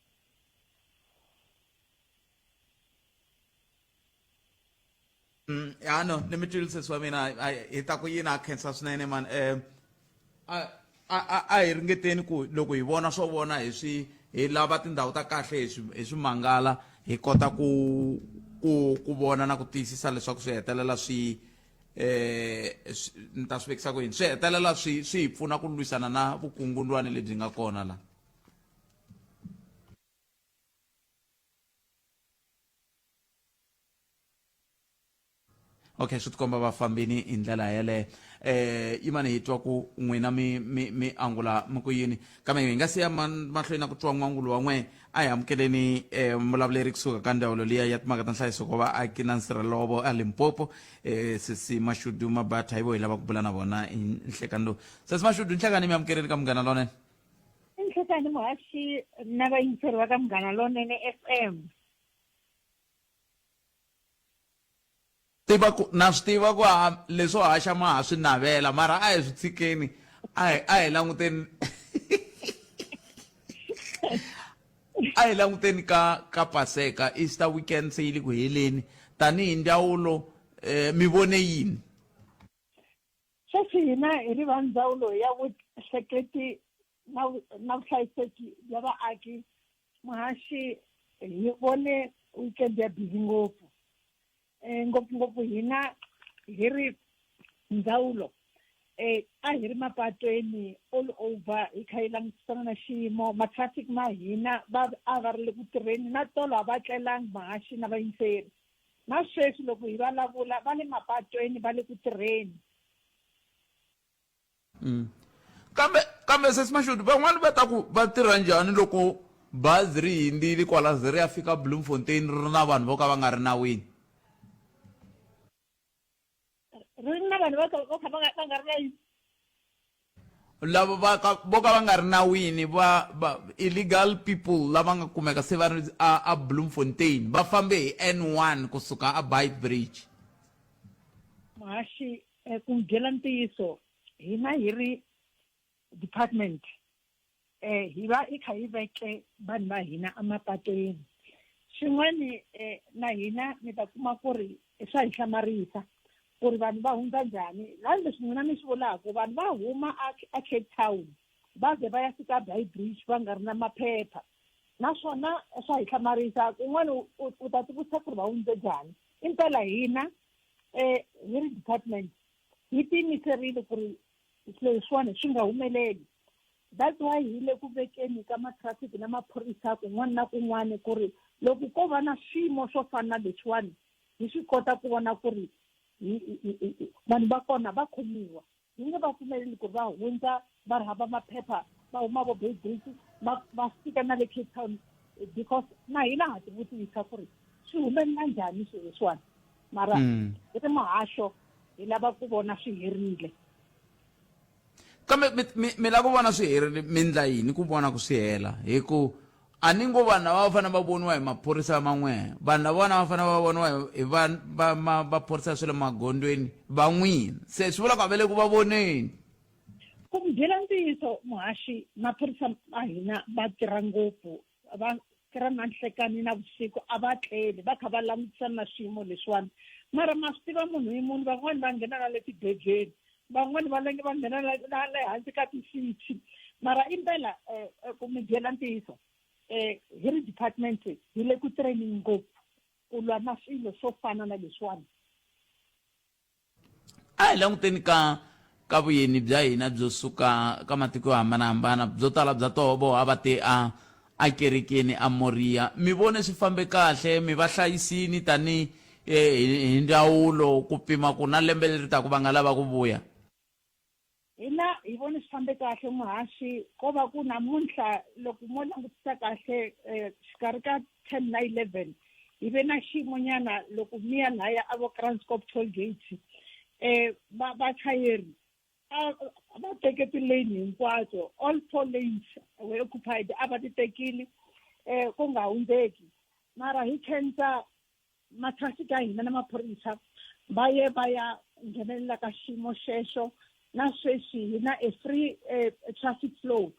Mm, ya no ni mi twile sesi wa mina hi ta ku yini a khensa swinene mani um A a a hi ringeteni ku loko hi vona swo vona hi swi hi lava tindhawu ta kahle hi swi hi swi mangala hi kota ku ku ku vona na ku tiyisisa leswaku swi hetelela swi eh ni ta swi vekisa ku yini swi hetelela swi swi hi pfuna ku lwisana na vukungundwani lebyi nga kona la. Okay, swi tikomba va fambini hi ndlela yeleyo. Yimani hi twa ku n'wina mi mi mi angula mi ku yini, kambe hi nga siya mahlweni na ku twa n'wangulo wa n'we. A hi amukeleni mulavuleri kusuka ka ndzawulo liya ya timhaka ta nhlayiso wa vaaki na nsirhelelo wa Limpopo, sesi Mashudu Mabatha. Hi vo hi lava ku bula na vona hi nhlekani lowu. Sesi Mashudu, nhlekani, mi amukeleni ka Munghana Lonene. I nhlekani muhaxi na vayingiseri va ka Munghana Lonene FM. Tiva ku na swi tiva ku ha leswo haxa ma ha swi navela, mara a hi swi tshikeni, a hi a hi languteni a hi languteni ka ka paseka, Easter weekend se yi le ku heleni. Tanihi ndzawulo mi vone yini? Sweswi hina hi ri va ndzawulo ya vuhleketi na na vuhlayiseki bya vaaki, muhaxi, hi vone weekend ya busy ngopfu. Ngopfungopfu hina hi ri ndzawulo a hi ri mapatweni all over hi kha hi langutisana na xiyimo. Ma-traffic ma hina va a va ri le ku tirheni na tolo a va tlelangi muhaxi na vayingiseri. Na sweswi loko hi vulavula va le mapatweni va le ku tirheni. Kambe kambe sesi Mashudu, van'wani va ta ku va tirha njhani loko bazi ri hindzile kwala ze ri ya fika Bloemfontein ri ri na vanhu vo ka va nga ri nawini? Ri ri na vanhu vo ka vo ka va nga va nga ri na yini? Lava va ka vo ka va nga ri nawini, va va illegal people lava nga kumeka se va ri a a Bloemfontein, va fambe hi N1 kusuka a Beitbridge. Muhaxi, ku mi byela ntiyiso, hina hi ri department hi va hi kha hi veke vanhu va hina emapatwini. Xin'wani na hina mi ta kuma ku ri swa hi hlamarisa ku ri vanhu va hundza njhani. La leswi n'wina mi swi vulaka, vanhu va huma a Cape Town va ze va ya fika Beitbridge va nga ri na maphepha, naswona swa hi hlamarisa. Kun'wana u ta tivutisa ku ri va hundze njhani. Impela hina hi ri department hi tiyimiserile ku ri swilo leswiwani swi nga humeleli. That's why hi le ku vekeni ka ma-traffic na maphorisa kun'wana na kun'wana, ku ri loko ko va na swiyimo swo fana na leswiwani hi swi kota ku vona ku ri vanhu va kona va khomiwa. Hi nge va pfumeleli ku ri va hundza va ri hava maphepha, va huma vo Beitbridge va va fika na le Cape Town, because na hina ha tivutisa ku ri swi humelela njhani swilo leswiwani. Mara hi ri muhaxo hi lava ku vona swi herile. Kambe mi mi mi lava ku vona swi herile, mi ndla yini ku vona ku swi hela? Hi ku a ni ngo vanhu lava va fanele va voniwa hi maphorisa man'we, vanhu lavawani va fanele va voniwa hi va va maphorisa ya swa le magondzweni va n'wina, se swi vula ku a va le ku va voneni. Ku mi byela ntiyiso muhaxi, maphorisa ma hina va tirha ngopfu, va tirha na nhlekani na vusiku, a va tleli, va kha va langutisana na swiyimo leswiwani. Mara ma swi tiva munhu i munhu, van'wani va nghena na le tibejeni, van'wani va lenge va nghena na le hansi ka tisiti. Mara impela ku mi byela ntiyiso, hi ri department hi le ku tirheni ngopfu ku lwa na swilo swo fana na leswiwani. A hi languteni ka ka vuyeni bya hina byo suka ka matiko yo hambanahambana, byo tala bya toho vo a va te a a kerekeni a Moriya. Mi vone swi fambe kahle, mi va hlayisini tani hi ndzawulo ku pima ku na lembe leri taka va nga lava ku vuya? Hina hi vone swi fambe kahle muhaxi, ko va ku namuntlha loko mo langutisa kahle xikarhi ka 10 na 11 hi ve na xiyimonyana loko mi ya laya a vo Kranskop toll gate, va vachayeri a va teke ti-lane hinkwato, all 4 lanes were occupied, a va ti tekile ku nga hundzeki. Mara hi khensa ma-traffic ya hina na maphorisa va ye va ya nghenelela ka xiyimo xexo. Na sweswi hi na a free traffic flow,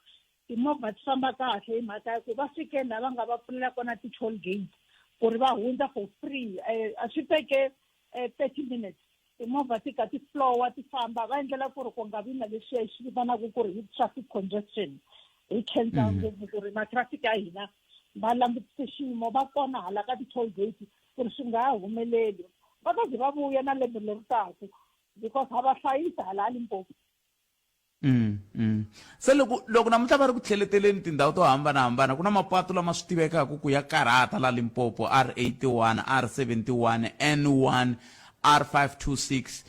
timovha ti famba kahle hi mhaka ya ku va fike laha va nga va pfulela kona ti-toll gate ku ri va hundza for free. A swi teke 30 minutes. Timovha ti ka ti flowa ti famba, va endlela ku ri ku nga vi na leswiya hi swi vitanaka ku ri hi traffic congestion. Hi khensa ngopfu ku ri ma-traffic ya hina va langutise xiyimo, va kona hala ka ti-toll gate ku ri swi nga ha humeleli. Va ta ze va vuya na lembe leri taka because ha va hlayisa hala a Limpopo. Se loko namuntlha va ri ku tlheleteleni tindhawu to hambanahambana, ku na mapatu lama swi tivekaka ku ya karhata la Limpopo, R81, R71, N1, R526,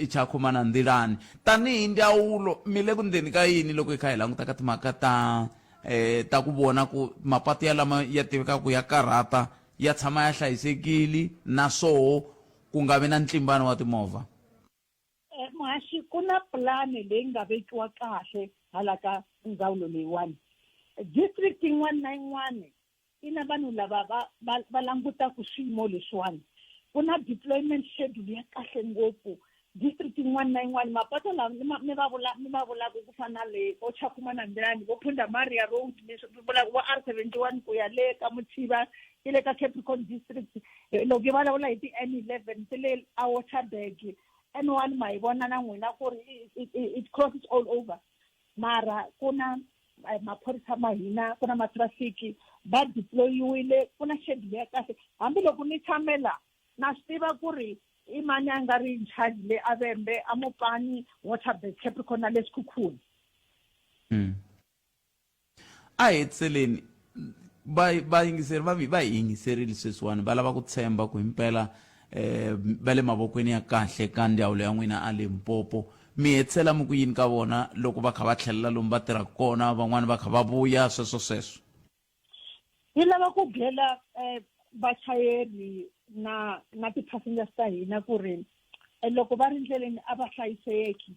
Tshakhuma na Nḓilani. Tanihi ndzawulo mi le ku ndzeni ka yini loko hi kha hi languta ka timhaka ta ta ku vona ku mapatu ya lama ya tivekaka ku ya karhata ya tshama ya hlayisekile na swoho ku nga vi na ntlimbano wa timovha? Muhaxi, ku na pulani leyi nga vekiwa kahle hala ka ndzawulo leyiwani. District yin'wana na yin'wana yi na vanhu lava va va va langutaka swiyimo leswiwani. Ku na deployment schedule ya kahle ngopfu. District yin'wana na yin'wana mapatu lawa ni ma mi va vula mi ma vulaka ku fana na le vo Tshakhuma na Ndzilani, vo Punda Maria Road mi swi vulaka vo R71 ku ya le ka Mothiba yi le ka Capricorn District. Loko yi vulavula hi ti-N 11 ti le a Waterberg, N1 ma yi vona na n'wina ku ri it crosses all over. Mara ku na maphorisa ma hina, ku na matrafiki va deployiwile, ku na schedule ya kahle. Hambiloko ni tshame la na swi tiva ku ri i mani a nga ri in charge le a Vhembe, a Mopani, Waterberg, Capricorn na le Sekhukhune. A hi hetiseleni, va vayingiseri va va hi yingiserile sweswiwani, va lava ku tshemba ku himpela va le mavokweni ya kahle ka ndzawulo ya n'wina a Limpopo. Mi hetisela mi ku yini ka vona loko va kha va tlhelela lomu va tirhaka kona, van'wani va kha va vuya, sweswo sweswo? Hi lava ku byela vachayeri na na ti-passengers ta hina ku ri loko va ri ndleleni a va hlayiseki,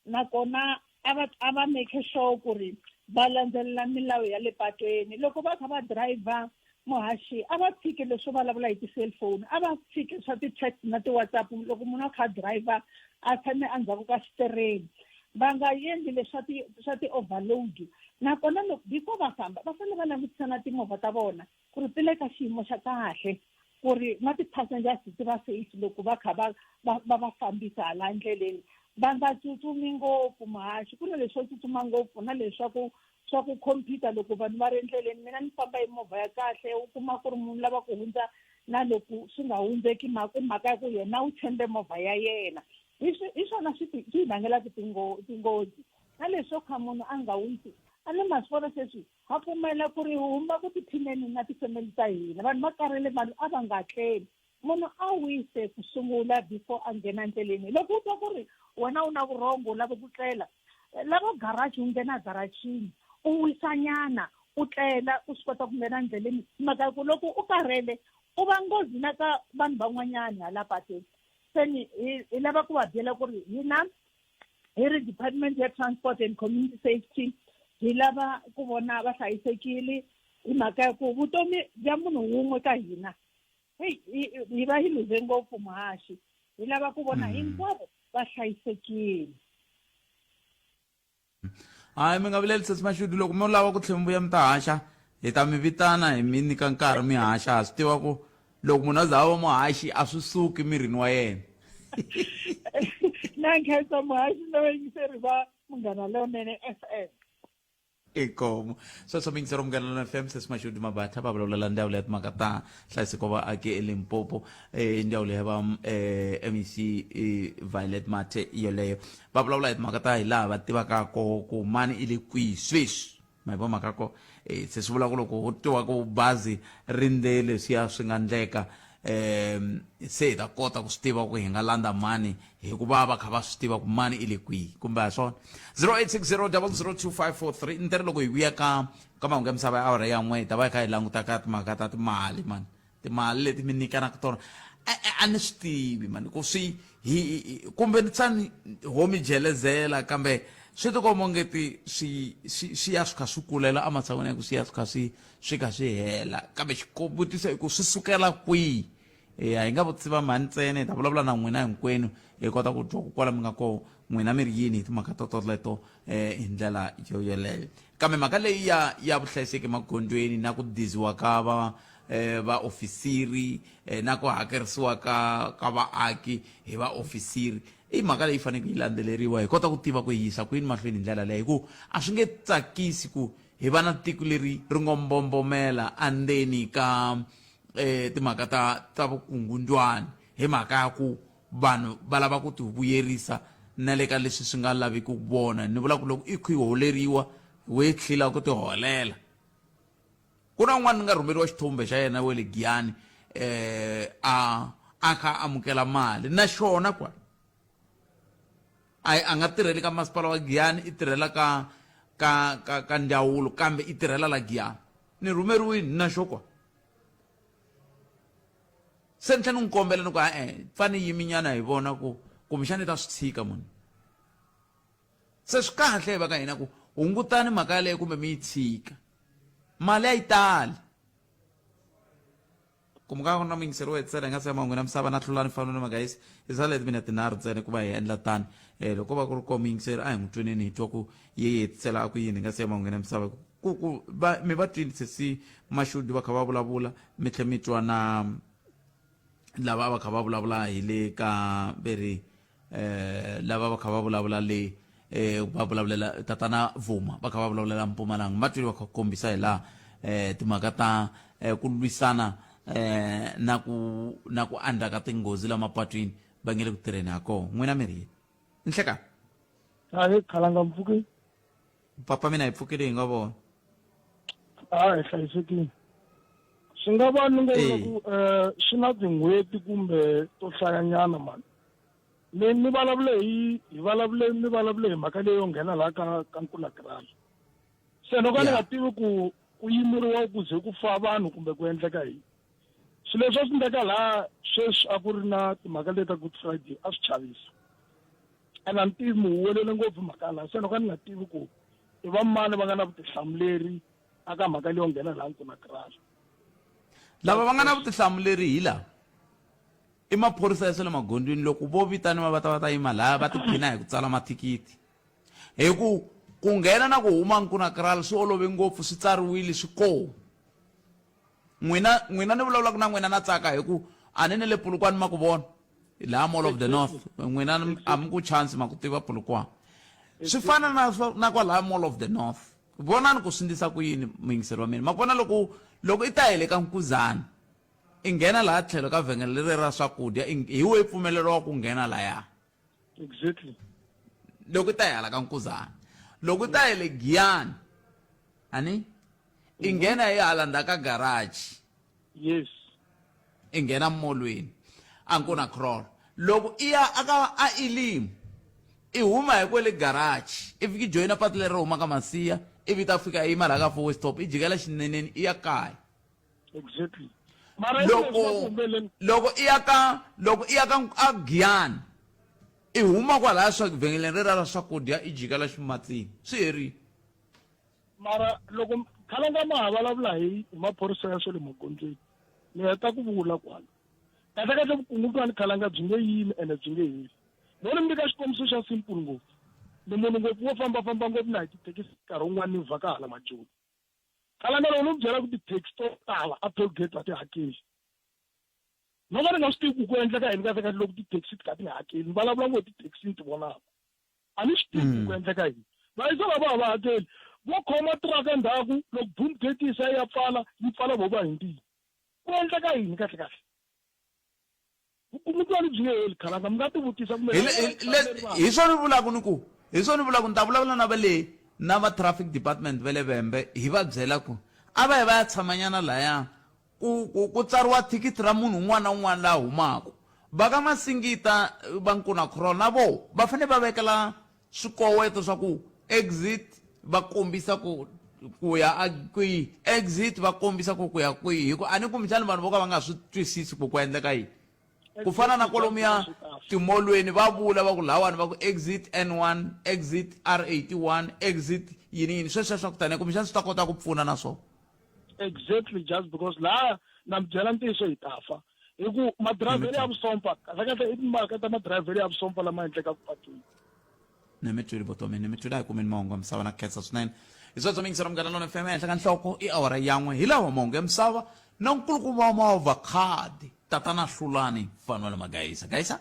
nakona a va a va make sure ku ri va landzelela milawu ya le patweni. Loko va kha va driver, muhaxi, a va tshiki leswo vulavula hi ti-cellphone, a va tshiki swa ti-text na ti-WhatsApp. Loko munhu a kha a driver a tshame endzhaku ka xitereni, va nga endli leswa ti swa ti-overload. Nakona loko before va famba va fanele va langutisa na timovha ta vona ku ri ti le ka xiyimo xa kahle, ku ri na ti-passengers ti va safe loko va kha va va va va fambisa hala ndleleni. Va nga tsutsumi ngopfu, muhaxi. Ku na leswo tsutsuma ngopfu na leswaku swa ku computer loko vanhu va ri endleleni. Mina ni famba hi movha ya kahle, u kuma ku ri munhu lava ku hundza na loko swi nga hundzeki i mhaka ya ku yena u tshembe movha ya yena. Hi hi swona swi ti swi hi vangelaka tinghozi. Na leswo kha munhu a nga wisi, a ni ma swi vona sweswi ha pfumela ku ri huma ku tiphineni na tifamily ta hina. Vanhu va karhele, vanhu a va nga tleli. Munhu a wise ku sungula before a nghena ndleleni. Loko u twa ku ri wena u na vurhongo u lava ku tlela, lava garage u nghena garagini u wisanyana u tlela, u swi kota ku nghena ndleleni. Mhaka ya ku loko u karhele u va nghozi na ka vanhu van'wanyana hala pateni. Se ni hi lava ku va byela ku ri hina hi ri Department ya Transport and Community Safety hi lava ku vona va hlayisekile, hi mhaka ya ku vutomi bya munhu wun'we ka hina, heyi, hi va hi luze ngopfu, muhaxi. Hi lava ku vona hinkwavo va hlayisekile. Hayi, mi nga vileli, Sesi Mashudu. Loko mo lava ku tlhela mi vuya mi ta haxa, hi ta mi vitana hi mi nyika nkarhi mi haxa. Ha swi tiva ku loko munhu a za a va muhaxi a swi suki mirini wa yena. Na nkhensa, muhaxi na vayingiseri va Munghana Lonene FM. Inkomu. Sweswo miyingisero Munghana Lonene FM, Sesi Mashudu Mabatha va vulavula ndzawulo ya timhaka ta nhlayiseko wa vaaki eLimpopo, ndzawulo ya va MEC Violet Mathe yoleyo. Va vulavula hi timhaka ta hi laha va tivaka koho ku mani i le kwihi sweswi. Ma yi vona mhaka ko? Se swi vula ku loko ho tiva ku bazi ri ndze leswiya swi nga ndleka, se hi ta kota ku swi tiva ku hi nga landza mani, hikuva va kha va swi tiva ku mani i le kwihi kumbe a swona. 0860 002543. Ni ri loko hi vuya ka mahungu ya misava ya awara ya n'we, hi ta va hi kha hi languta ka timhaka ta timali mani, timali leti mi nyikanaka tona. A ni swi tivi mani ku swi hi kumbe ni tsani ho mi jelezela, kambe swi tikomba onge ti swi swi swi ya swi kha swi kulela ematshan'wini ya ku swi ya swi kha swi swi kha swi hela. Kambe xivutiso i ku swi sukela kwihi? A hi nga vutisi va mhani ntsena, hi ta vulavula na n'wina hinkwenu, hi kota ku twa ku kwala mi nga koho n'wina mi ri yini hi timhaka to toleto hi ndlela yo yoleyo. Kambe mhaka leyi ya vuhlayiseki emagondzweni na ku diziwa ka va eh, vaofisiri eh, na ku hakerisiwa ka ka vaaki hi vaofisiri i mhaka leyi faneleke yi landzeleriwa hi kota ku tiva ku yi yisa kwini mahlweni hi ndlela leyi hi ku a swi nge tsakisi ku hi va na tiko leri ri ngo mbombomela endzeni ka eh, timhaka ta ta vukungundzwani hi mhaka ya ku vanhu va lava ku ti vuyerisa na le ka leswi swi nga laviki ku vona ni vula ku loko i khu yi holeriwa we tlhila ku ti holela ku na un'wana ni nga rhumeriwa xithombe xa yena we le giyani eh a a kha amukela mali na xona kwala a a nga tirheli ka masipala wa giyani i tirhela ka ka ka ka ndzawulo kambe i tirhela la giyani ni rhumeriwini na xo kwa se ni tlhela ni n'wi kombela ni ku e-e pfa ni yiminyana hi vona ku kumbexana i ta swi tshika munhu se swi kahle hi va ka hina ku hungutani mhaka yaleyo kumbe mi yi tshika mali a yi tali kumbe ka na muyingiseri wo hetisela hi nga se ya mahungu na misava na hlulani fanele na magayisi hi sale mina tinharhu ntsena ku va hi endla tani um loko va ku ri ko muyingiseri a hi n'wi tweneni hi twa ku ye yi hetisela a ku yini hi nga se ya mahungu na misava ku ku va mi va twini sesi mashudu va kha va vulavula mi tlhe mi twa na lava a va kha va vulavula hi le ka veri eh lava va kha va vulavula le eh va vulavulela tatana Vuma va kha va vulavulela Mpumalanga va twile va kha kombisa hi laha eh timhaka ta eh, ku lwisana eh na ku na ku andza ka tinghozi la mapatwini va nge le ku tirheni ha kona n'wina mi ri yini nhlekani hayi khalanga mpfukeni papa mina hi pfukile hi nga vona a hi hlayisekile swi nga va ni nga vula ku um swi na tin'hweti kumbe to hlayanyana mani mi mi vulavule hi hi vulavule mi vulavule hi mhaka leyo nghena laha ka ka nkulakrala se loko a ni nga tivi ku ku yimeriwa ku ze ku fa vanhu kumbe ku endleka yini swilo leswi a swi endleka laha sweswi a ku ri na timhaka leti ta good friday a swi chavisa and a ni tivi mi huwelele ngopfu mhaka laha se loko a ni nga tivi ku i va mani va nga na vutihlamuleri aka mhaka leyo nghena laha nkunakrala lava va nga na vutihlamuleri hi lava i maphorisa ya swa le magondzweni loko vo vitaniwa va ta va ta yima laha va tiphina hi ku tsala mathikithi hi ku ku nghena na ku huma nkunakral swi olove ngopfu swi tsariwile swi koo n'wina n'wina ni vulavulaka na n'wina na tsaka hi ku a ni ni le pulukwani ma ku vona laha mall of the north n'wina a mi ku chance ma ku tiva pulukwani swi fana na na kwalaya mall of the north vonani ku swi ndlisa ku yini muyingiseri wa mina ma ku vona loko loko i ta hele ka nkuzana i nghena laha tlhelo ka vhengele leri ra swakudya hi wehe pfumeleriwa ku nghena laya exactly loko i ta hala ka nkuzana loko i ta hele giyani ani i nghena hi hala ndzhaku ka garage yes i nghena molweni a ku na crawl loko i ya aka a elimu i huma hi kwele garage i fika i joyina patu leri humaka masiya ivi ta fika i yima laha ka four stop i jikela xineneni i ya kaya exactly loko loko i ya ka loko i ya ka a giyani i huma kwalaya swa vhengeleni rera ra swakudya i jikela ximatsini swi herile mara loko khalanga ma ha vulavula hi hi maphorisa ya swa le magondzweni ni heta ku vula kwala kahle kahle vukungundzwani khalanga byi nge yimi ene byi nge heli no ni mi nyika xikombiso xa simple ngopfu ni munhu ngopfu wo fambafamba ngopfu na hi tithekisi nkarhi wun'wana ni vhaka hala majoni khalanga loko ni ku byela ku tithekisi to tala a toll gate a ti hakeli no ka ni nga swi tivi ku ku endleka yini kahle kahle loko tithekisi ti kha ti nga hakeli ni vulavula ngo tithekisi ni ti vonaka a ni swi tivi ku endleka yini vayisa lava a va hakeli vo khoma tiraka endzhaku loko boom gate yi sa yi ya pfala yi pfala vo va hindzile ku endleka yini kahle kahle vukungundzwani byi nge heli khalanga mi nga ti vutisa kumbe hi swona ni vulaka ni ku hi swona ni vulaka ni ta vulavula na va le na va traffic department va le vembe hi va byela ku a va yi va ya tshamanyana laya ku ku ku tsariwa thikithi ra munhu un'wana na un'wana la humaka va ka masingita va nkuna crawl na vo va fanele va vekela swikoweto swa ku exit va kombisa ku ku ya a kwihi exit va kombisa ku ku ya kwihi hi ku a ni kumbexani vanhu vo ka va nga swi twisisi ku ku endleka yini ku fana na kwalomuya timolweni va vula va ku lahawani va ku exit N1 exit R81 exit yini yini sweswiya swa ku taniya kumbexani swi ta kota ku pfuna na swona exactly just because laha na mi byela ntiyiso hi ta fa hi ku madirayivhelo ya vusompa kahle kahle i timhaka ta madirayivhelo ya vusompa lama endlekaka patwini ni mi twile vutomi ni mi twile a hi kumeni mahungu ya misava na khensa swinene hi sweswo mi yingisela munghana lona fm ehenhla ka nhloko i awara yan'we hi lawa mahungu ya misava Na nkulukumba wa movha khadi tatana Hlulani Fanuel Magayisa. Gayisa.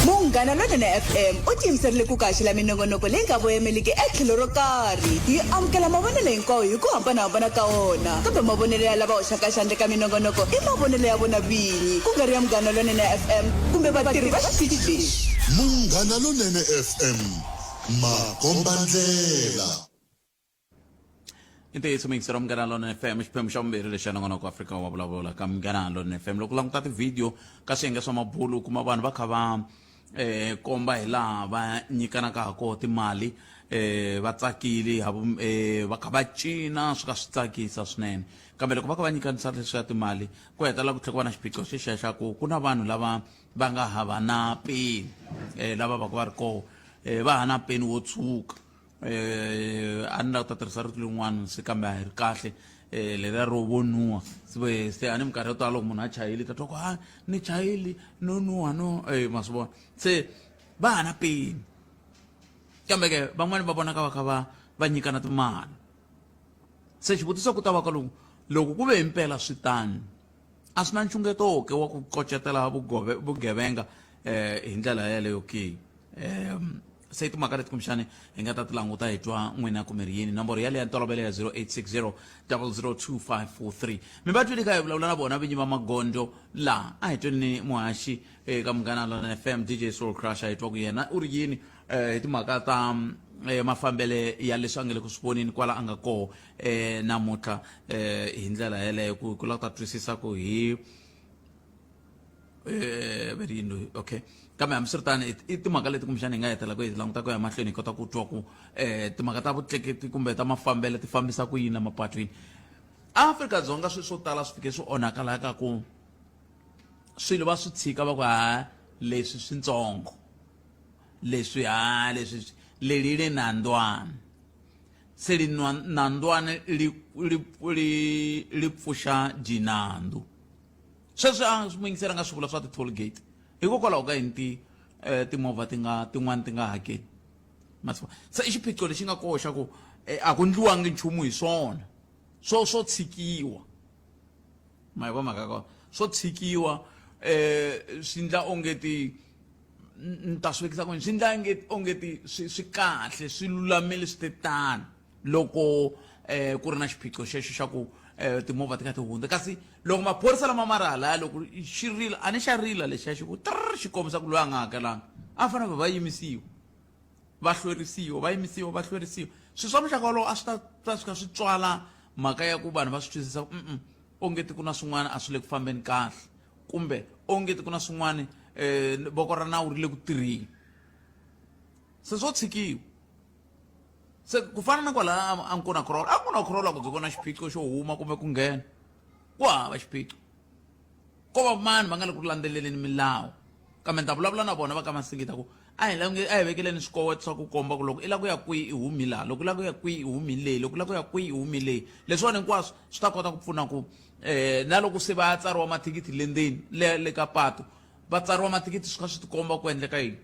Munghana Lonene FM u tiyimiserile ku ku haxela minongonoko leyi nga voyemeliki etlhelo ro karhi. Yi amukela mavonelo hinkwawo hi ku hambanahambana ka wona, kambe mavonelo ya lava hoxaka xandla eka minongonoko i mavonelo ya vona vinyi, ku nga ri ya Munghana Lonene FM kumbe vatirhi va xitichi lexi. Munghana Lonene FM, makombandlela. I ntiyiso muyingiseri wa Munghana Lonene FM, xiphemu xa vumbirhi lexi xa nongonoko wa Afrika wa vulavula ka Munghana Lonene FM. Loko u languta tivhidiyo ka swiyenge swa mabulu u kuma vanhu va kha va komba hi laha va nyikanaka ha koho timali va tsakile ha va kha va cina swi ka swi tsakisa swinene. Kambe loko va kha va nyikanisa leswiya timali ku hetelela ku tlhela ku va na xiphiqo xexiya xa ku ku na vanhu lava va nga hava na peni lava va ka va ri koho va ha na peni wo tshuka. A ni lava ku ta tirhisa rito lin'wana se kambe a hi ri kahle leriya ro vo nuha se se a ni minkarhi yo tala loko munhu a chayile ta twa ku ha ni chayile no nuha no ma swi vona se va ha na peni kambe ke van'wani va vonaka va kha va va nyikana timali se xivutiso ku ta va ka loku loko ku ve himpela swi tano a swi na nxungeto ke wa ku kocetela vugevenga hi ndlela yeleyo ke se i timhaka leti kumbexani hi nga ta ti languta hi twa n'wina ku mi ri yini nomboro yaleyo ya ntolovelo ya 0860 002543 mi va twile ka hi vulavula na vona vinyi va magondzo laha a hi tweni muhaxi eka Munghana Lonene FM DJ Soul Crusher hi twa ku yena u ri yini hi timhaka ta mafambele ya leswi a nga le ku swi voneni kwala a nga koho namuntlha hi ndlela yeleyo ku ku lava ku ta twisisa ku hi ve ri yini loyi okay kambe hambiswiritano i timhaka leti kumbexana hi nga hetelela ku hi languta ku ya mahlweni hi kota ku twa ku timhaka ta vutleketli kumbe ta mafambelo ti fambisa ku yini la mapatwini Afrika-Dzonga swilo swo tala swi fike swi onhaka laha ka ku swilo va swi tshika va ku ha leswi switsongo leswi ha leswi leri le nandwana se li nandwana li li li li pfuxa jinandu sweswi a muyingiseri a nga swi vula swa ti-toll gate hikokwalaho ka yini ti timovha ti nga tin'wani ti nga hakeli masiku se i xiphiqo lexi nga koho xa ku a ku ndliwangi nchumu hi swona swo swo tshikiwa ma yi vona mhaka kona swo tshikiwa swi ndla onge ti ni ta swi vekisa ku yini swi ndla onge ti swi swi kahle swi lulamile swi te tano loko ku ri na xiphiqo xexo xa ku timovha ti kha ti hundza kasi loko maphorisa lama ma ri halaya loko xi rila a ni xa rila lexiya xi ku trr xi kombisa ku loyi a nga hakelanga a fanele va va yimisiwa va hlwerisiwa va yimisiwa va hlwerisiwa swilo swa muxaka wolowo a swi ta ta fika swi tswala mhaka ya ku vanhu va swi twisisa ku onge ti ku na swin'wana a swi le ku fambeni kahle kumbe onge ti ku na swin'wana voko ra nawu ri le ku tirheni se swo tshikiwa se ku fana na kwala a Nkuna Corolla a Nkuna Corolla ku byi kona xiphiqo xo huma kumbe ku nghena ku hava xiphiqo ko va mani va nga le ku landzeleleni milawu kambe ni ta vulavula na vona va ka Masingita ku a hi lange a hi vekeleni swikoweto swa ku komba ku loko i lava ku ya kwihi i humi laha loko i lava ku ya kwihi i humi leyi loko i lava ku ya kwihi i humi leyi leswiwani hinkwaswo swi ta kota ku pfuna ku na loko se va ya tsariwa mathikithi le ndzeni le le ka patu va tsariwa mathikithi swi kha swi tikomba ku endleka yini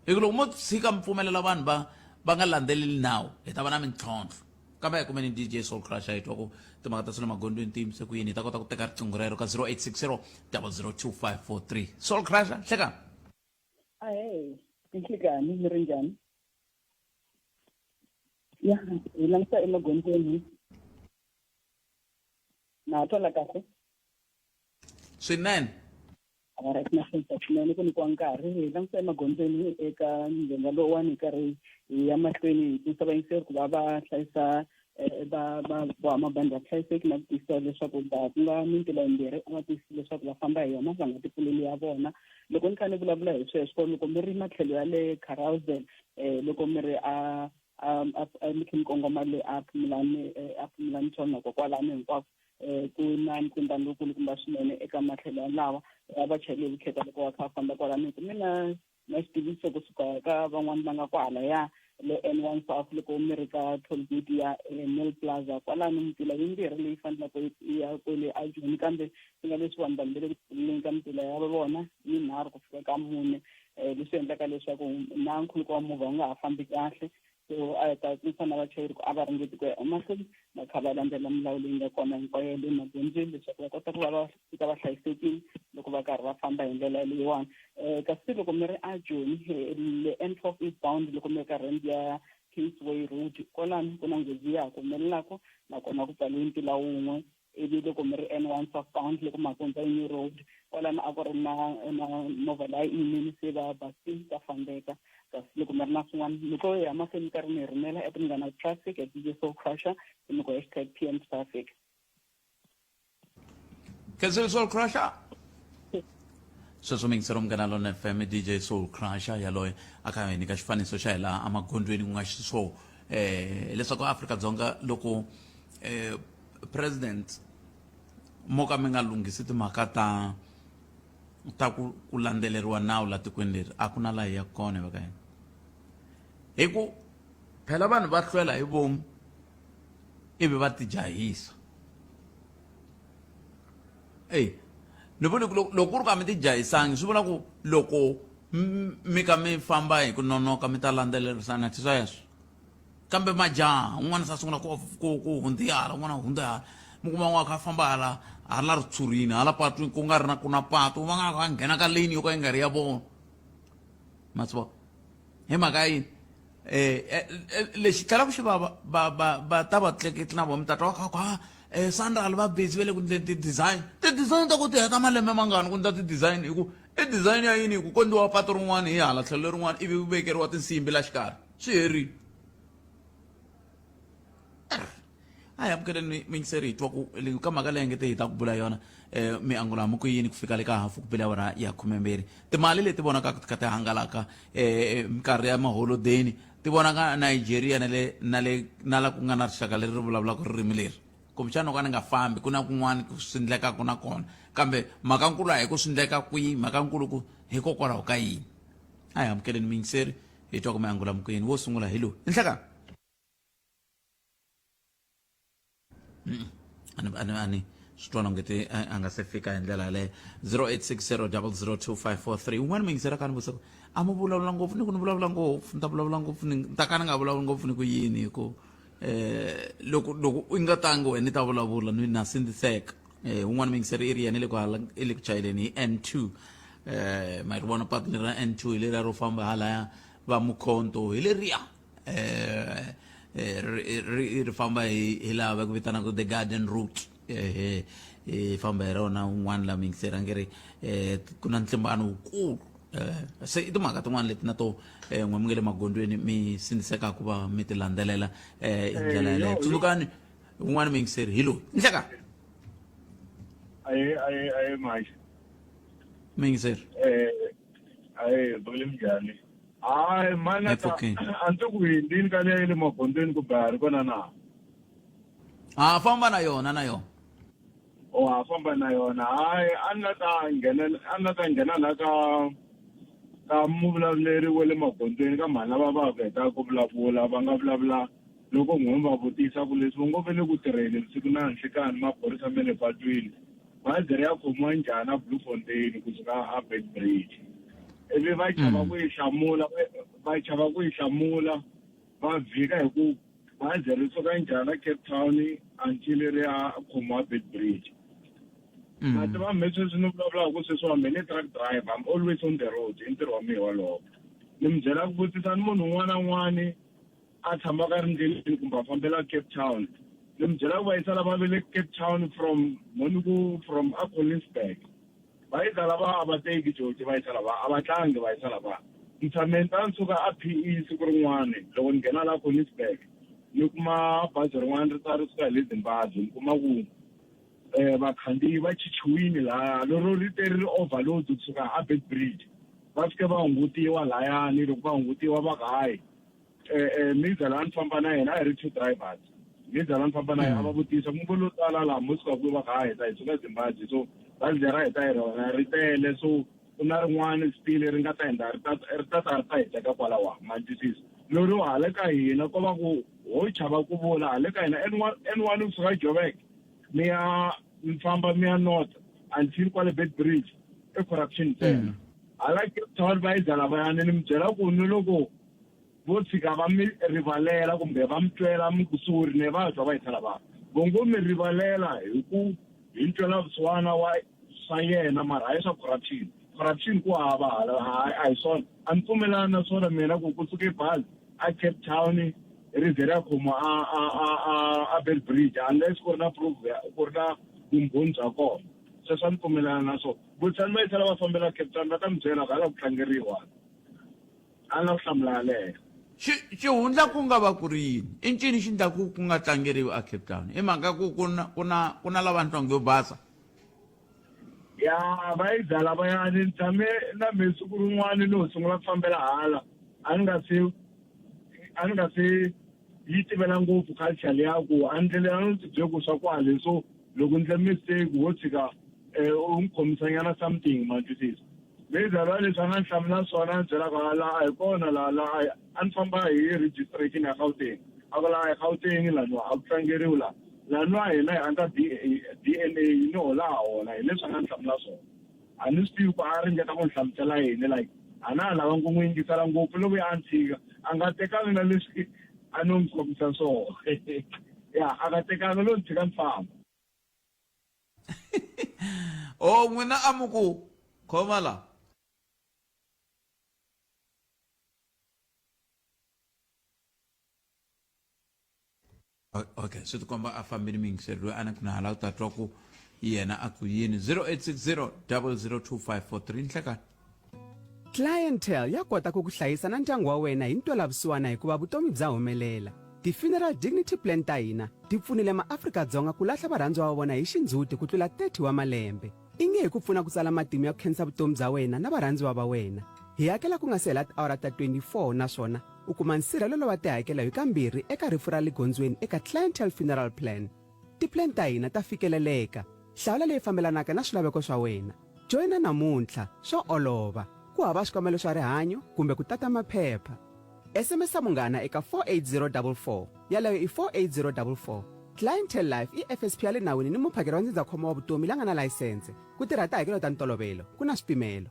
hi ku loko mo tshika mi pfumelela vanhu va va nga landzeleli nawu hi ta va na mintlhontlho kambe hi kumeni DJ Soul Crusher hi twa ku timhaka ta swa le magondzweni ti yimise ku yini hi ta kota ku teka riqingho rero ka 0860 002543 Soul Crusher hlekani Ahee, nhlikani mi ri njhani? Ya, hi languta emagondzweni. Na ha twala kahle? Swinene. Alright, na khensa swinene ku nyikiwa nkarhi. Hi languta emagondzweni eka ndzhenga lowuwani hi karhi hi ya mahlweni hi tsundzuxa vayingiseri ku va va hlayisa va va boha mabandi ya vuhlayiseki na ku tiyisisa leswaku va ku nga mintila yimbirhi a va tiyisisi leswaku va famba hi yona va nga ti pfuleli ya vona. Loko ni kha ni vulavula hi sweswo loko mi ri matlhelo ya le Carousel loko mi ri a a mi kha mi kongoma le a Phumulani a Phumulani toll na kokwalano hinkwako ku na ntlimbano lowukulukumba swinene eka matlhelo yalawa ya vachayeri hi vukheta loko va kha va famba kwalano hi ku mina na xitiviso kusuka ka van'wani va nga kwahalaya le N1 South loko mi ri ka toll gate ya Mill Plaza kwalano mitila yimbirhi leyi faneleke yi ya kwele a Joni kambe swi nga leswiwani vanhu va le ku pfuleni ka mitila ya vona yinharhu ku fika ka mune leswi endlaka leswaku na nkhuluko wa movha wu nga ha fambi kahle so a hi ta tsundzuxa na vachayeri. ku a va ringeti ku ya emahlweni va kha va landzela milawu leyi nga kona hinkwayo ya le magondzweni leswaku va kota ku va va fika va hlayisekile loko va karhi va famba hi ndlela leyiwani um kasi loko mi ri a joni le N 12 eastbound loko mi ri karhi mi ya Kingsway Road kwalano ku na nghozi ya ha ku humelelaka nakona ku pfaliwe ntila wun'we ivi loko mi ri N one southbound loko ma hundza New Road kwalano a ku ri na na movha laha yi yimile se va basile ta fambeka kasi loko mi ri na swin'wana mi to ya mahlweni mi karhi mi rhumela at Munghana Traffic at DJ Soul Crusher mi ku hashtag PM Traffic. Khensile Soul Crusher sweswo mingisero munghana lona fm dj soul crusher yaloye a kha hi nyika xifaniso xa hi laha emagondzweni ku nga xiswo eh leswaku Afrika-Dzonga loko eh president mo ka mi nga lunghisi timhaka ta ta ku ku landzeleriwa nawu la tikweni leri a ku na laha hi yaka kona va ka hina hi ku phela vanhu va hlwela hi vomu ivi va tijahisa eyi ni vone ku loko ku ri ku a mi tijahisangi swi vula ku loko mi ka mi famba hi ku nonoka mi ta landzelerisana sweswo kambe majaha un'wana se a sungula ku ku ku hundzi hala un'wana a hundzi hala mi kuma un'wana a kha a famba hala hala ritshurini hala patwini ku nga ri na ku na patu va nga va nghena ka lane yo ka yi nga ri ya vona ma swi vona hi mhaka ya yini um lexi tlhelaka xi vava va va va ta va tleketli na vona mi ta twa va kha ku ha um sandral va busy va le ku endleni ti-design ti-design ta ku ti heta malembe mangani ku endla ti-design hi ku i design ya yini hi ku kondliwa patu rin'wana hi hala tlhelo lerin'wana ivi ku vekeriwa tinsimbi la xikarhi swi herile a hi amukeleni miyingiseri hi twa ku ka mhaka leyi ngete hi ta ku bula yona um mi angula mi ku yini ku fika le ka hafu ku bela awara ya khumembirhi timali leti vonakaka ti kha ti hangalaka um minkarhi ya maholodeni ti vonaka nigeria na le na le na la ku nga na rixaka leri ri vulavulaka ririmi leri kumbexana loko a ni nga fambi ku na kun'wana ku swi endlekaka na kona kambe mhaka nkulu a hi ku swi endleka kwihi mhaka nkulu ku hikokwalaho ka yini a hi amukeleni miyingiseri hi twa ku mi angula mukuyini wo sungula hi lowu i nhlekani ani ani ani swi twana ngeti a nga se fika hi ndlela yaleyo 0860002543 un'wana muyingiseri ka ni vutisa ku a mi vulavula ngopfu ni ku ni vulavula ngopfu ni ta vulavula ngopfu ni ta ka ni nga vulavuli ngopfu ni ku yini hi ku eh loko loko u nga tangi wena ni ta vulavula ni na sindziseka eh un'wana muyingiseri i ri yena i le ku hala i le ku chayeleni hi N2 eh ma ri vona patu leri ra N2 hi leriya ro famba halaya va Mukhonto hi leriya eh eh, ri ri ri famba hi hi laha va ku vitanaka the garden route eh hi famba hi rona un'wana la muyingiseri a nge ri eh ku na ntlimbano wukulu eh se i timhaka tin'wana leti na to eh n'we mi nge le magondzweni mi sindziseka ku va mi ti landzelela eh hi ndlela yaleyo tsundzukani un'wana muyingiseri hi loyi nhleka aye aye aye manje muyingiseri eh aye vule minjhani hayi mana Ngipfukile. a ndzi ku hindzini ka leyi le magondzweni ku ba ri kona na ha famba na yona na yona o ha famba na yona hayi a ni la ta nghena a ni la ta nghena la ka ka muvulavuleri wa le magondzweni ka mhani lava va heta ku vulavula va nga vulavula loko n'we va vutisa ku leswi va ngo ve le ku tirheni vusiku na nhlikani maphorisa ma le patwini bazi ri ya khomiwa njhani a Bloemfontein kusuka a Beitbridge ivi va chava ku yi hlamula va chava ku yi hlamula va vhika hi ku bazi ri suka njhani a Cape Town until ri ya khomiwa Beitbridge ma tiva me sweswi ni vulavulaka sweswiwa me ni truck driver I'm always on the road i ntirho wa mehe wolowo ni mi byela ku vutisa ni munhu un'wana na un'wani a tshamaka ri ndleleni kumbe a fambela Cape Town ni mi byela ku va yisa lava ve le Cape Town from moniku from a Collinsburg va yisa lava a va teki joti va yisa lava a va tlangi va yisa lava ni tshame ni ta ni suka a PE siku rin'wana loko ni nghena la Collinsburg ni kuma bazi rin'wana ri ta ri suka hi le Zimbabwe ni kuma ku um vakhandziyi va chichiwile laya lero ri te ri overload kusuka a Beitbridge va fike va hungutiwa layani loko va hungutiwa va ku hayi eh, eh, miza laha ni famba na yena a hi ri two drivers miza laha ni famba na yena a va vutisa ku ngo lo tala laha mo suka kwihi va ka ha heta hi suka zimbabwe so bazi leri a hi ta hi rona ri tele so ku na rin'wana still ri nga ta hindza ri ta ri ta ta ri ta hi teka kwalawa ma twisisa lori hala ka hina ko va ku ho chava ku vula hala ka hina N1 N1 kusuka Joburg mi ya mi famba mi ya north until kwale Beitbridge i corruption ntsena hala Cape Town va yiza lavayani ni mi byela ku ni loko Vo tshika va mi rivalela kumbe va mi twela mi ku sorry ne va twa va yisa lavaya. Vo ngo mi rivalela hi ku hi ntwelavusiwana wa swa yena mara hayi swa corruption. Corruption ku hava hala hayi a hi swona. A ni pfumelani na swona mina ku ku suke bazi a Cape Town ri ze ri ya khoma a a a a a Beitbridge unless ku ri na proof ya ku ri na vumbhoni bya kona. Sweswo a ni pfumelani na swona. Vutisani mayisa lava fambelaka Cape Town va ta mi byela ku hala ku tlangeriwa hala. A ni la ku hlamula yaleyo. Xi, xihundla ku nga va ku ri yini? I ncini xi ndlaku ku nga tlangeriwi a Cape Town? I mhaka ku ku na, ku na, ku na lava nhlonge yo basa? Ya, va yi dya lavayani. Ni tshame na mehe siku rin'wana ni ho sungula ku fambela hala, a ni nga se, a ni nga se yi tivela ngopfu culture liya ku a ni a ni ti byele ku swa kwale so loko ni ndle mistake wo tshika u ni khomisanyana something ma twisisa. Mizalwa leswi a nga ni hlamula swona a ni byela ku la a hi kona la la a a ni famba hi registration ya Gauteng a ku la a hi Gauteng laniwa a ku tlangeriwi la laniwa hina hi rhandza D_N_A ni hola ha hola hi leswi a nga ni hlamula swona a ni swi tivi ku a ringeta ku ni hlamusela yini like a na ha lavanga ku n'wi yingisela ngopfu loko a ni tshika a nga tekanga na leswi a no n'wi kombisa swona ya a nga tekanga lo ni tshika ni famba. O n'wina a mi ku khoma la. Okay swi tikomba a fambile muyingiseri loyi a ni ku na hala u ta twa ku yena a ku yini 0860 002543 nhlekani. Clientele ya kota ku ku hlayisa na ndyangu wa wena hi ntwelavusiwana hikuva vutomi bya humelela. Ti-Funeral Dignity Plan ta hina ti pfunile maAfrika-Dzonga ku lahla varhandziwa va vona hi xindzhuti ku tlula 30 wa malembe. I nge hi ku pfuna ku tsala matimu ya ku khensa vutomi bya wena na varhandziwa va wena. Hi hakela ku nga si hela tiawara ta 24 naswona u kuma nsirhelelo wa tihakelo hi kambirhi eka rifu ra le gondzweni eka Clientele Funeral Plan. Ti-plan ta hina ta fikeleleka. Hlawula leyi fambelanaka na swilaveko swa wena. Joyina namuntlha, swa olova. Ku hava swikambelo swa rihanyo kumbe ku tata maphepha. SMS munghana eka 48044. Yaleyo i 48044. Clientele Life i FSP ya le nawini ni muphakeri wa ndzindzakhombo wa vutomi la nga na layisense. Ku tirha tihakelo ta ntolovelo, ku na swipimelo.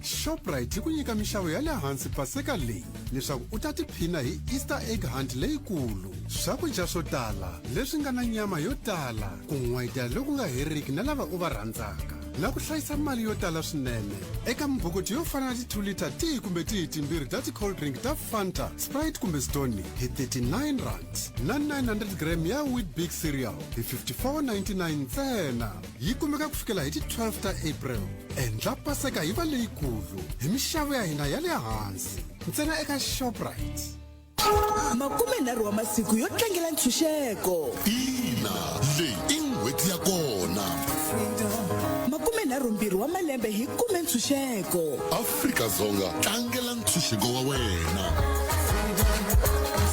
Shoprite yi ku nyika minxavo ya le hansi paseka leyi leswaku u ta tiphina hi Easter egg hunt leyikulu. Swakudya swo tala leswi nga na nyama yo tala, ku n'wayitela loku nga heriki na lava u va rhandzaka, na ku hlayisa mali yo tala swinene eka mibokoti yo fana na ti-2 liter tihi kumbe tihi timbirhi ta ti-cold drink ta Fanta, Sprite kumbe Stoney hi 39 rand na 900 gram ya Weet-Bix cereal hi 54.99 ntsena. Yi kumeka ku fikela hi ti 12 ta April. Endla Paseka yi va leyikulu hi mixavo ya hina ya le hansi ntsena eka Shoprite. Makumenharhu wa masiku yo tlangela ntshunxeko. Ina, leyi i n'hweti ya kona. Makumenharhumbirhi wa malembe hi kume ntshunxeko. Afrika-Dzonga, tlangela ntshunxeko wa wena.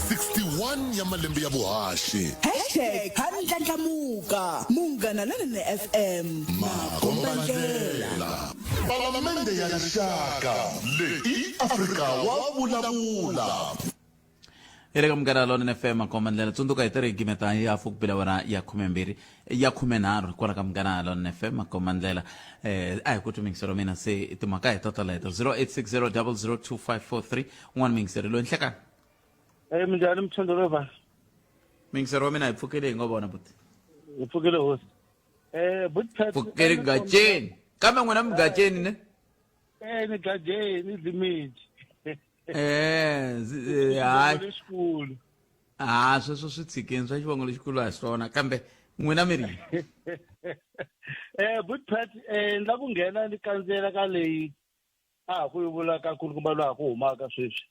61 ya malembe ya vuhaxi. Hashtag ha ndlandlamuka. Munghana Lonene FM. Makombandlela. Palamende ya Rixaka. Leyi i Afrika wa vulavula. Hi le ka Munghana Lonene FM Makombandlela. Tsundzuka hi tirhi gimeta ya hafu ku bile awara ya khumembirhi ya khumenharhu kwala ka Munghana Lonene FM Makombandlela. Eh a hi ku twi mingisero mina se timhaka hi to toleto 0860002543 un'wana mingisero loyi nhlekani. Eh minjhani mthondo va? Mingisero wa mina hi pfukile hi ngo vona buti. Hi pfukile hosi. Eh buti Pat. Pfukile gaceni. Kambe n'wina mi gaceni ne? Eh ni gaceni limit. Eh, eh hayi. Lexikulu. Ah, sweswo swi tshikeni swa xivongo lexikulu a hi swona kambe n'wina mi ri. Eh buti Pat eh ni la ku nghena ni kandziyela ka leyi a ha ku yi vula ka kulukumba loyi a ku humaka sweswi.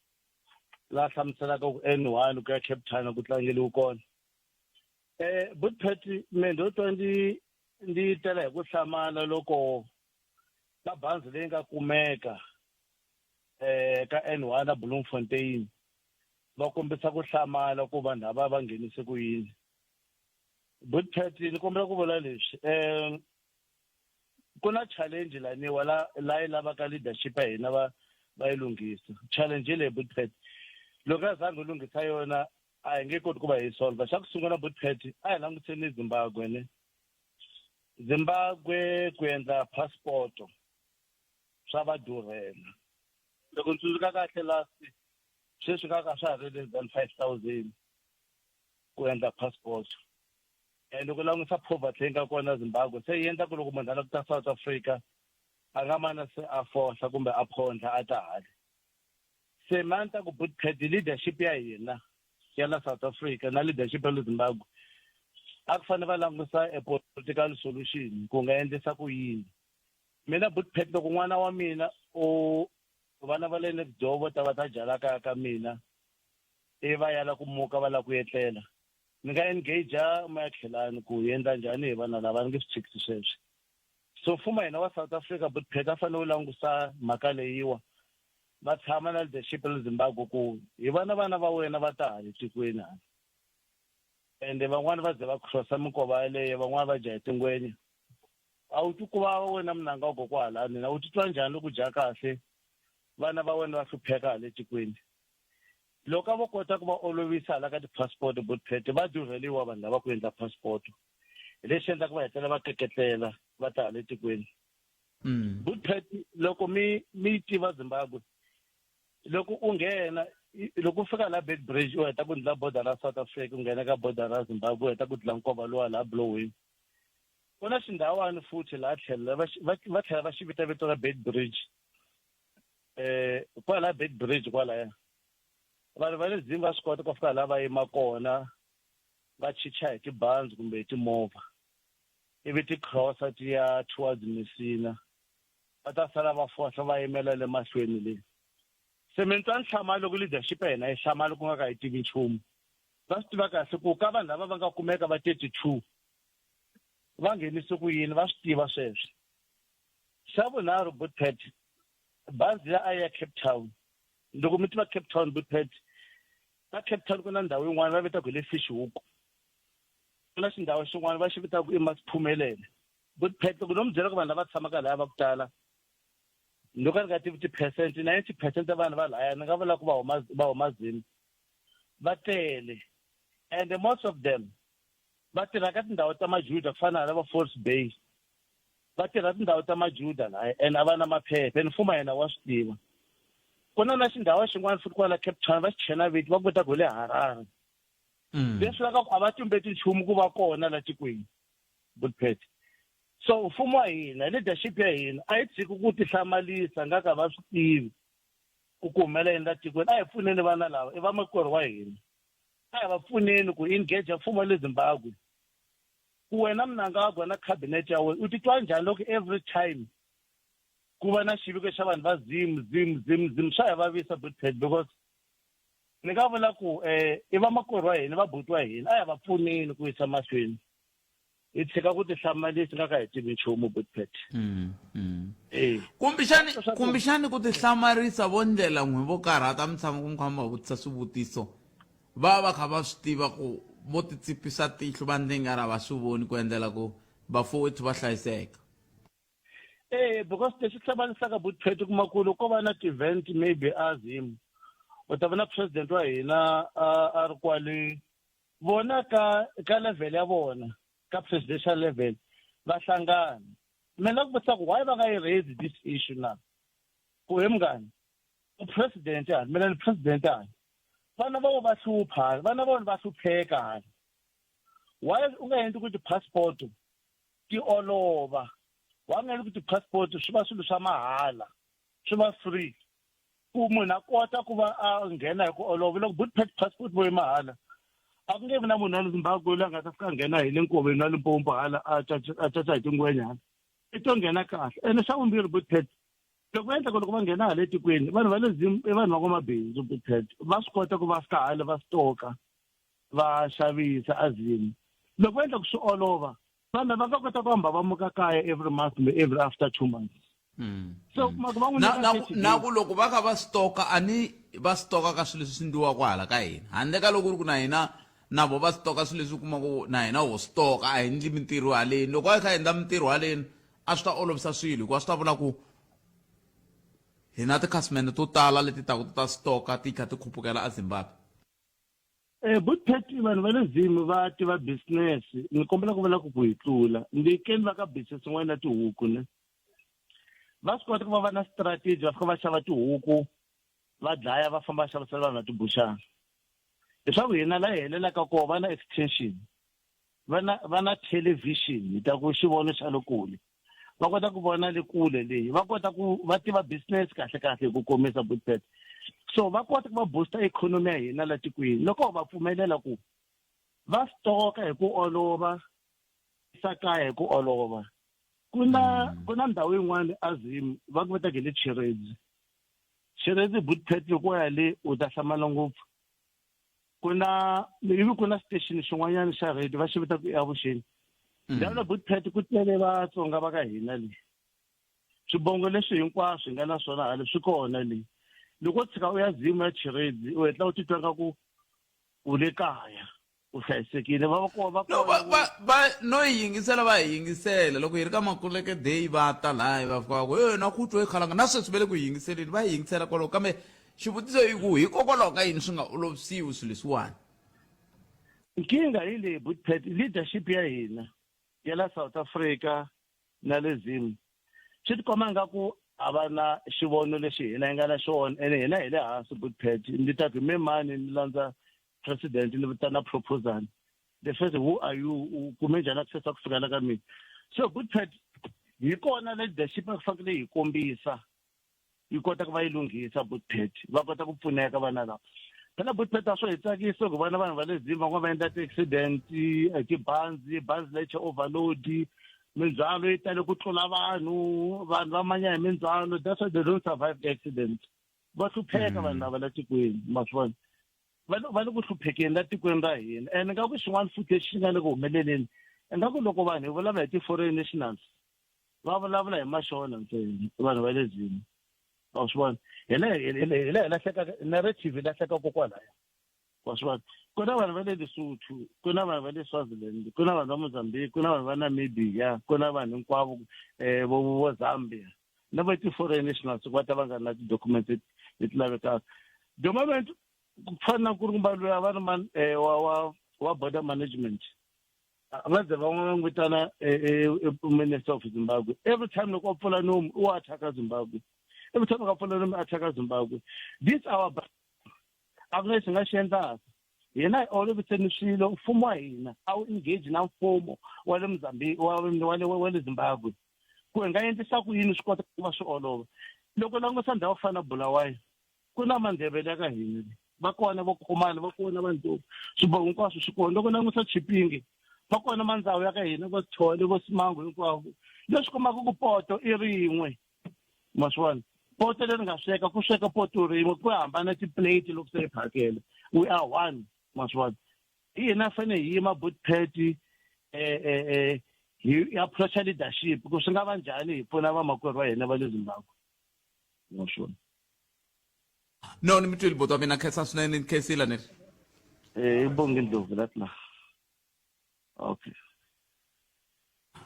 La hlamuselaka ku N1 ku ya Cape Town ku tlangeliwi kona. Eh but Pat me ndo twa ndzi ndzi tela hi ku hlamala loko ka bazi leyi nga kumeka eh ka N1 na Bloemfontein va kombisa ku hlamala ku vanhu lava va nghenise ku yini. But Pat ni kombela ku vula leswi eh ku na challenge laniwa la la yi lavaka leadership ya hina va va yi lunghisa challenge leyi but Pat loko a zangi lunghisa yona a hi nge koti ku va hi solver xa ku sungula but Pat a hi langutiseni Zimbabwe ne Zimbabwe ku endla passport swa va durhela loko ndzi tsundzuka kahle last Sweswi ka ka swa ha ri less than 5000 ku endla passport. And loko langutisa poverty leyi nga kona Zimbabwe se yi endla ku loko munhu a lava ku ta South Africa a nga mana se a fohla kumbe a phondla a ta hale. Se ma ni ta ku Bootcat leadership ya hina ya la South Africa na leadership ya le Zimbabwe a ku fanele va langusa a political solution ku nga endlisa ku yini. Mina Bootcat loko n'wana wa mina o vana va le next door vo ta va ta jala kaya ka mina ivi va yala ku muka va lava ku etlela ni nga engage makhelani ku hi endla njhani hi vana lava ni nge swi tshikisi sweswi. So mfumo wa hina wa South Africa Bootcat a fanele wu langusa mhaka leyiwa va tshama na leadership ya le Zimbabwe ku hi vona vana va wena va ta hala tikweni hala ende van'wani va ze va crossa minkova yaleyo van'wani va dya hi tingwenya a wu twi ku vava wena Mnangagwa kwahalani na u titwa njhani loko u dya kahle vana va wena va hlupheka hala etikweni loko a vo kota ku va olovisa hala ka ti-passport Bootcat va durheliwa vanhu lava ku endla passport hi lexi endlaka va hetelela va keketlela va ta hala etikweni. Bootcat loko mi mi yi tiva Zimbabwe loko u nghena loko u fika la Beit Bridge u heta ku ndlula border ra South Africa u nghena ka border ra Zimbabwe u heta ku dlula nkova luwa laha Blowing ku na xindhawani futhi laha tlhelo va va tlhela va xi vita vito ra Beit Bridge kwala Beit Bridge kwalaya vanhu va le Zim va swi kota ku fika laha va yima kona va chicha hi tibazi kumbe hi timovha ivi ti crossa ti ya towards Messina va ta sala va fohla va yimela le mahlweni le se mi twa ni hlamala loko leadership ya hina yi hlamala ku nga ka yi tivi nchumu va swi tiva kahle ku ka vanhu lava va nga kumeka va 32 va nghenise ku yini va swi tiva sweswo xa vunharhu Bootcat bazi ya a ya Cape Town loko mi tiva Cape Town Bootcat ka Cape Town ku na ndhawu yin'wana va vitaka hi le Fish Hoek ku na xindhawu xin'wana va xi vitaka i Masiphumelele Bootcat loko no mi byela ku vanhu lava tshamaka laya va ku tala no ka ni nga tivi ti-percent 90 percent ta vanhu va laya ni nga vula ku va huma va huma Zim va tele and most of them va tirha ka tindhawu ta majuda ku fana na lava False Bay va tirha tindhawu ta majuda laya and a va na maphepha and mfumo yena wa swi tiva ku na na xindhawu xin'wana futhi kwala Cape Town va xi chena vito va ku vitaka hi le Harare leswi vulaka ku a va tumbeti nchumu ku va kona la tikweni Bootcat so mfumo wa hina leadership ya hina a yi tshiki ku tihlamalisa nga ka va swi tivi ku ku humela yini la tikweni a hi pfuneni vana lava i vamakwerhu wa hina a hi va pfuneni ku engage mfumo wa le Zimbabwe ku wena Mnangagwa na cabinet ya wena u titwa njhani loko every time ku va na xiviko xa vanhu va Zim Zim Zim Zim swa hi vavisa Bootcat because ni nga vula ku i vamakwerhu wa hina vabuti wa hina a hi va pfuneni ku yisa mahlweni hi tshika ku tihlamalisa nga ka hi tivi nchumu Bootcat. Kumbexani kumbexani ku tihlamarisa vo ndlela n'wi vo karhata mi tshama ku mi kha mi va vutisa swivutiso va va kha va swi tiva ku vo ti tsipisa tihlo va ndle nga ra va swi voni ku endlela ku vafowethu va hlayiseka. Because leswi hlamalisaka Bootcat kuma ku loko ko va na ti-event maybe a Zim u ta vona president wa hina a ri kwale vona ka ka level ya vona ka presidential level va hlangana mina ku vutisa ku why va nga yi raise this issue na ku he munghana u president hani mina ni president hani vana va va hlupha vana va vona va hlupheka hani why u nga endli ku ti-passport ti olova why u nga endli ku ti-passport swi va swilo swa mahala swi va free ku munhu a kota ku va a nghena hi ku olova loko Bootcat passport vo yi mahala a ku nge vi na munhu wa le Zimbabwe loyi a nga ta fika a nghena hi le nkoveni wa Limpopo hala a caca hi tingwenya hala i to nghena kahle ene xa vumbirhi Bootcat loko va endla ku loko va nghena hala etikweni vanhu va le Zim i vanhu va n'wamabindzu Bootcat va swi kota ku va fika hala va stoka va xavisa a Zim loko va endla ku swi olova vanhu va nga kota ku hamba va muka kaya every month kumbe every after 2 months. So kuma ku va n'wi Na nyika na 30 na days. ku loko va kha va stoka a ni va stoka ka swilo leswi swi ndliwaka hala ka hina handle ka loko ku ri ku na hina na vo va stoka swilo leswi u kuma ku na hina ho stoka a hi ndli mintirho haleni loko a hi kha hi endla mintirho haleni a swi ta olovisa swilo hikuva swi ta vula ku hi na tikhasimende to tala leti taka ti ta stoka ti kha ti khupukela eZimbabwe. Bootcat vanhu va le Zim va tiva business ni kombela ku vula ku ku hi tlula ndi keni va ka business yin'wana ya tihuku ne va swi kota ku va va na strategy va fika va xava tihuku. Va dlaya va famba va xavisela vanhu va tibuxana. Leswaku hina la hi helelaka kona va na extension. Va na va na television hi ta ku xivono xa le kule. Va kota ku vona le kule leyi. Va kota ku va tiva business kahle kahle hi ku komisa Bootpet. So va kota ku va booster economy ya hina la tikweni. Loko va pfumelela ku va stoka hi ku olova sa kaya hi ku olova. Ku na ku na ndhawu yin'wana aZim va ku vitaka hi le Chiredzi. Chiredzi Bootpet loko ya le u ta hlamala ngopfu. Ku na ivi ku na station xin'wanyana xa radio va xi vitaka i Avuxeni. Ndhawu la Bootpet ku tele Vatsonga va ka hina le. Swibongo leswi hinkwaswo hi nga na swona hale swi kona le. Loko u tshika u ya Zim ya Chiredzi u hetla u titwa nga ku u le kaya u hlayisekile va va kona va No, va, va, va no yi yingisela va hi yingisela loko hi ri ka makuleke day va ta laha va fika va ku e na ku twa khalanga na sweswi va le ku hi yingiseleni va hi yingisela kwalaho kambe xivutiso i ku hikokwalaho ka yini swi nga olovisiwi swilo leswiwani Nkingha hi leyi Bootpet leadership ya hina ya la South Africa na le Zim swi tikomba nga ku a va na xivono lexi hina hi nga na xona ene hina hi le hansi Bootpet ni ta ku me mani ni landza president ni vitana proposal the first who are you u kume njhani access ya ku fika la ka mina so Bootpet hi kona leadership a ku fanekele hi kombisa yi kota ku va yi lunghisa Bootpet va kota ku pfuneka vana lava phela Bootpet a swo hi tsakisa ku vona vanhu va le Zim van'wana va endla ti-accident tibazi bazi leche overload mindzhwalo yi tale ku tlula vanhu vanhu va manya hi mindzhwalo that's why they don't survive the accident va hlupheka vanhu lava la tikweni ma swi vona va le va le ku hluphekeni la tikweni ra hina and nga ku xin'wana futhi lexi nga le ku humeleleni ingaku loko vanhu hi vulavula hi ti-foreign nationals va vulavula hi mashona ntsena vanhu va le Zim wa swi vona hi la hi la hi lahlekaka narrative yi lahleka kokwalaya wa swi vona ku na vanhu va le Lesotho ku na vanhu va le Swaziland ku na vanhu va Mozambique ku na vanhu va Namibia ku na vanhu hinkwavo vo vo Zambia na va ti-foreign nationals va ta va nga ri na ti-documents leti lavekaka the moment ku fana na ku ri kumba loyi a va ri man wa wa wa border management va ze van'wana va n'wi vitana minister of Zimbabwe every time loko a pfula nomu u attack-a Zimbabwe every time loko a pfula nomu attack-a Zimbabwe this our a ku na lexi nga xi endlaka hina hi oloviseni swilo mfumo wa hina a wu engage na mfumo wa le Mozambique wa wa le wa le Zimbabwe ku hi nga endlisa ku yini swi kota ku va swi olova loko langusa ndhawu yo fana na Bulawayo ku na mandebele ya ka hina va kona vo khomani va kona vandlovu swibongo hinkwaswo swi kona loko langusa Chipinge va kona mandzawu ya ka hina vo Sithole vo Simango hinkwavo leswi kombaka ku poto i rin'we ma swi vona poto leri nga sweka ku sweka poto rin'we ku hambana ti-plate loko se hi phakela we are one ma swi vona hi hina fanele hi yima Bootpet hi approach leadership ku swi nga va njhani hi pfuna vamakwerhu va hina va le Zimbabwe ma swi vona No ni mi twile buti wa mina khensa swinene ni khensile ni ri. Eh, i Bongi Ndlovu la la. Okay.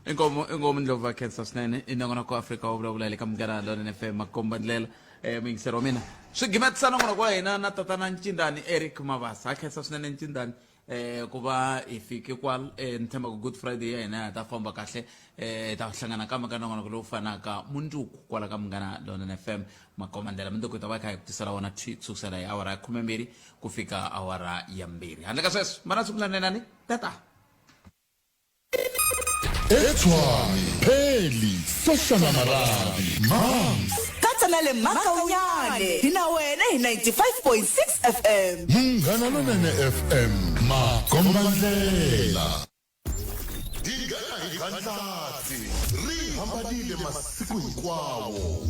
Inkomo inkomo Ndlovu va khensa swinene i nongonoko wa Afrika wa vulavula hi le ka Munghana Lonene FM makomba ndlela eh muyingiseri wa mina swi gimetisa nongonoko wa hina na tatana Ncindani Eric Mabasa ha khensa swinene Ncindani eh ku va hi fike kwal eh ni tshemba ku Good Friday ya hina ya ta famba kahle eh hi ta hlangana kambe ka nongonoko lowu fanaka mundzuku kwala ka Munghana Lonene FM makomba ndlela mundzuku hi ta va hi kha hi ku tisela wona thwi ku sukusela hi awara ya 12 ku fika awara ya 2 handle ka sweswo mana siku lanenani tata eTshwane, Pheli, Soshana Marabi, Mams. Katsa na le Makaunyane hi na wena hi 95.6 FM. Munghana Lonene FM, makombandlela. Tingana hi gandlati ri hambanile masiku hinkwawo.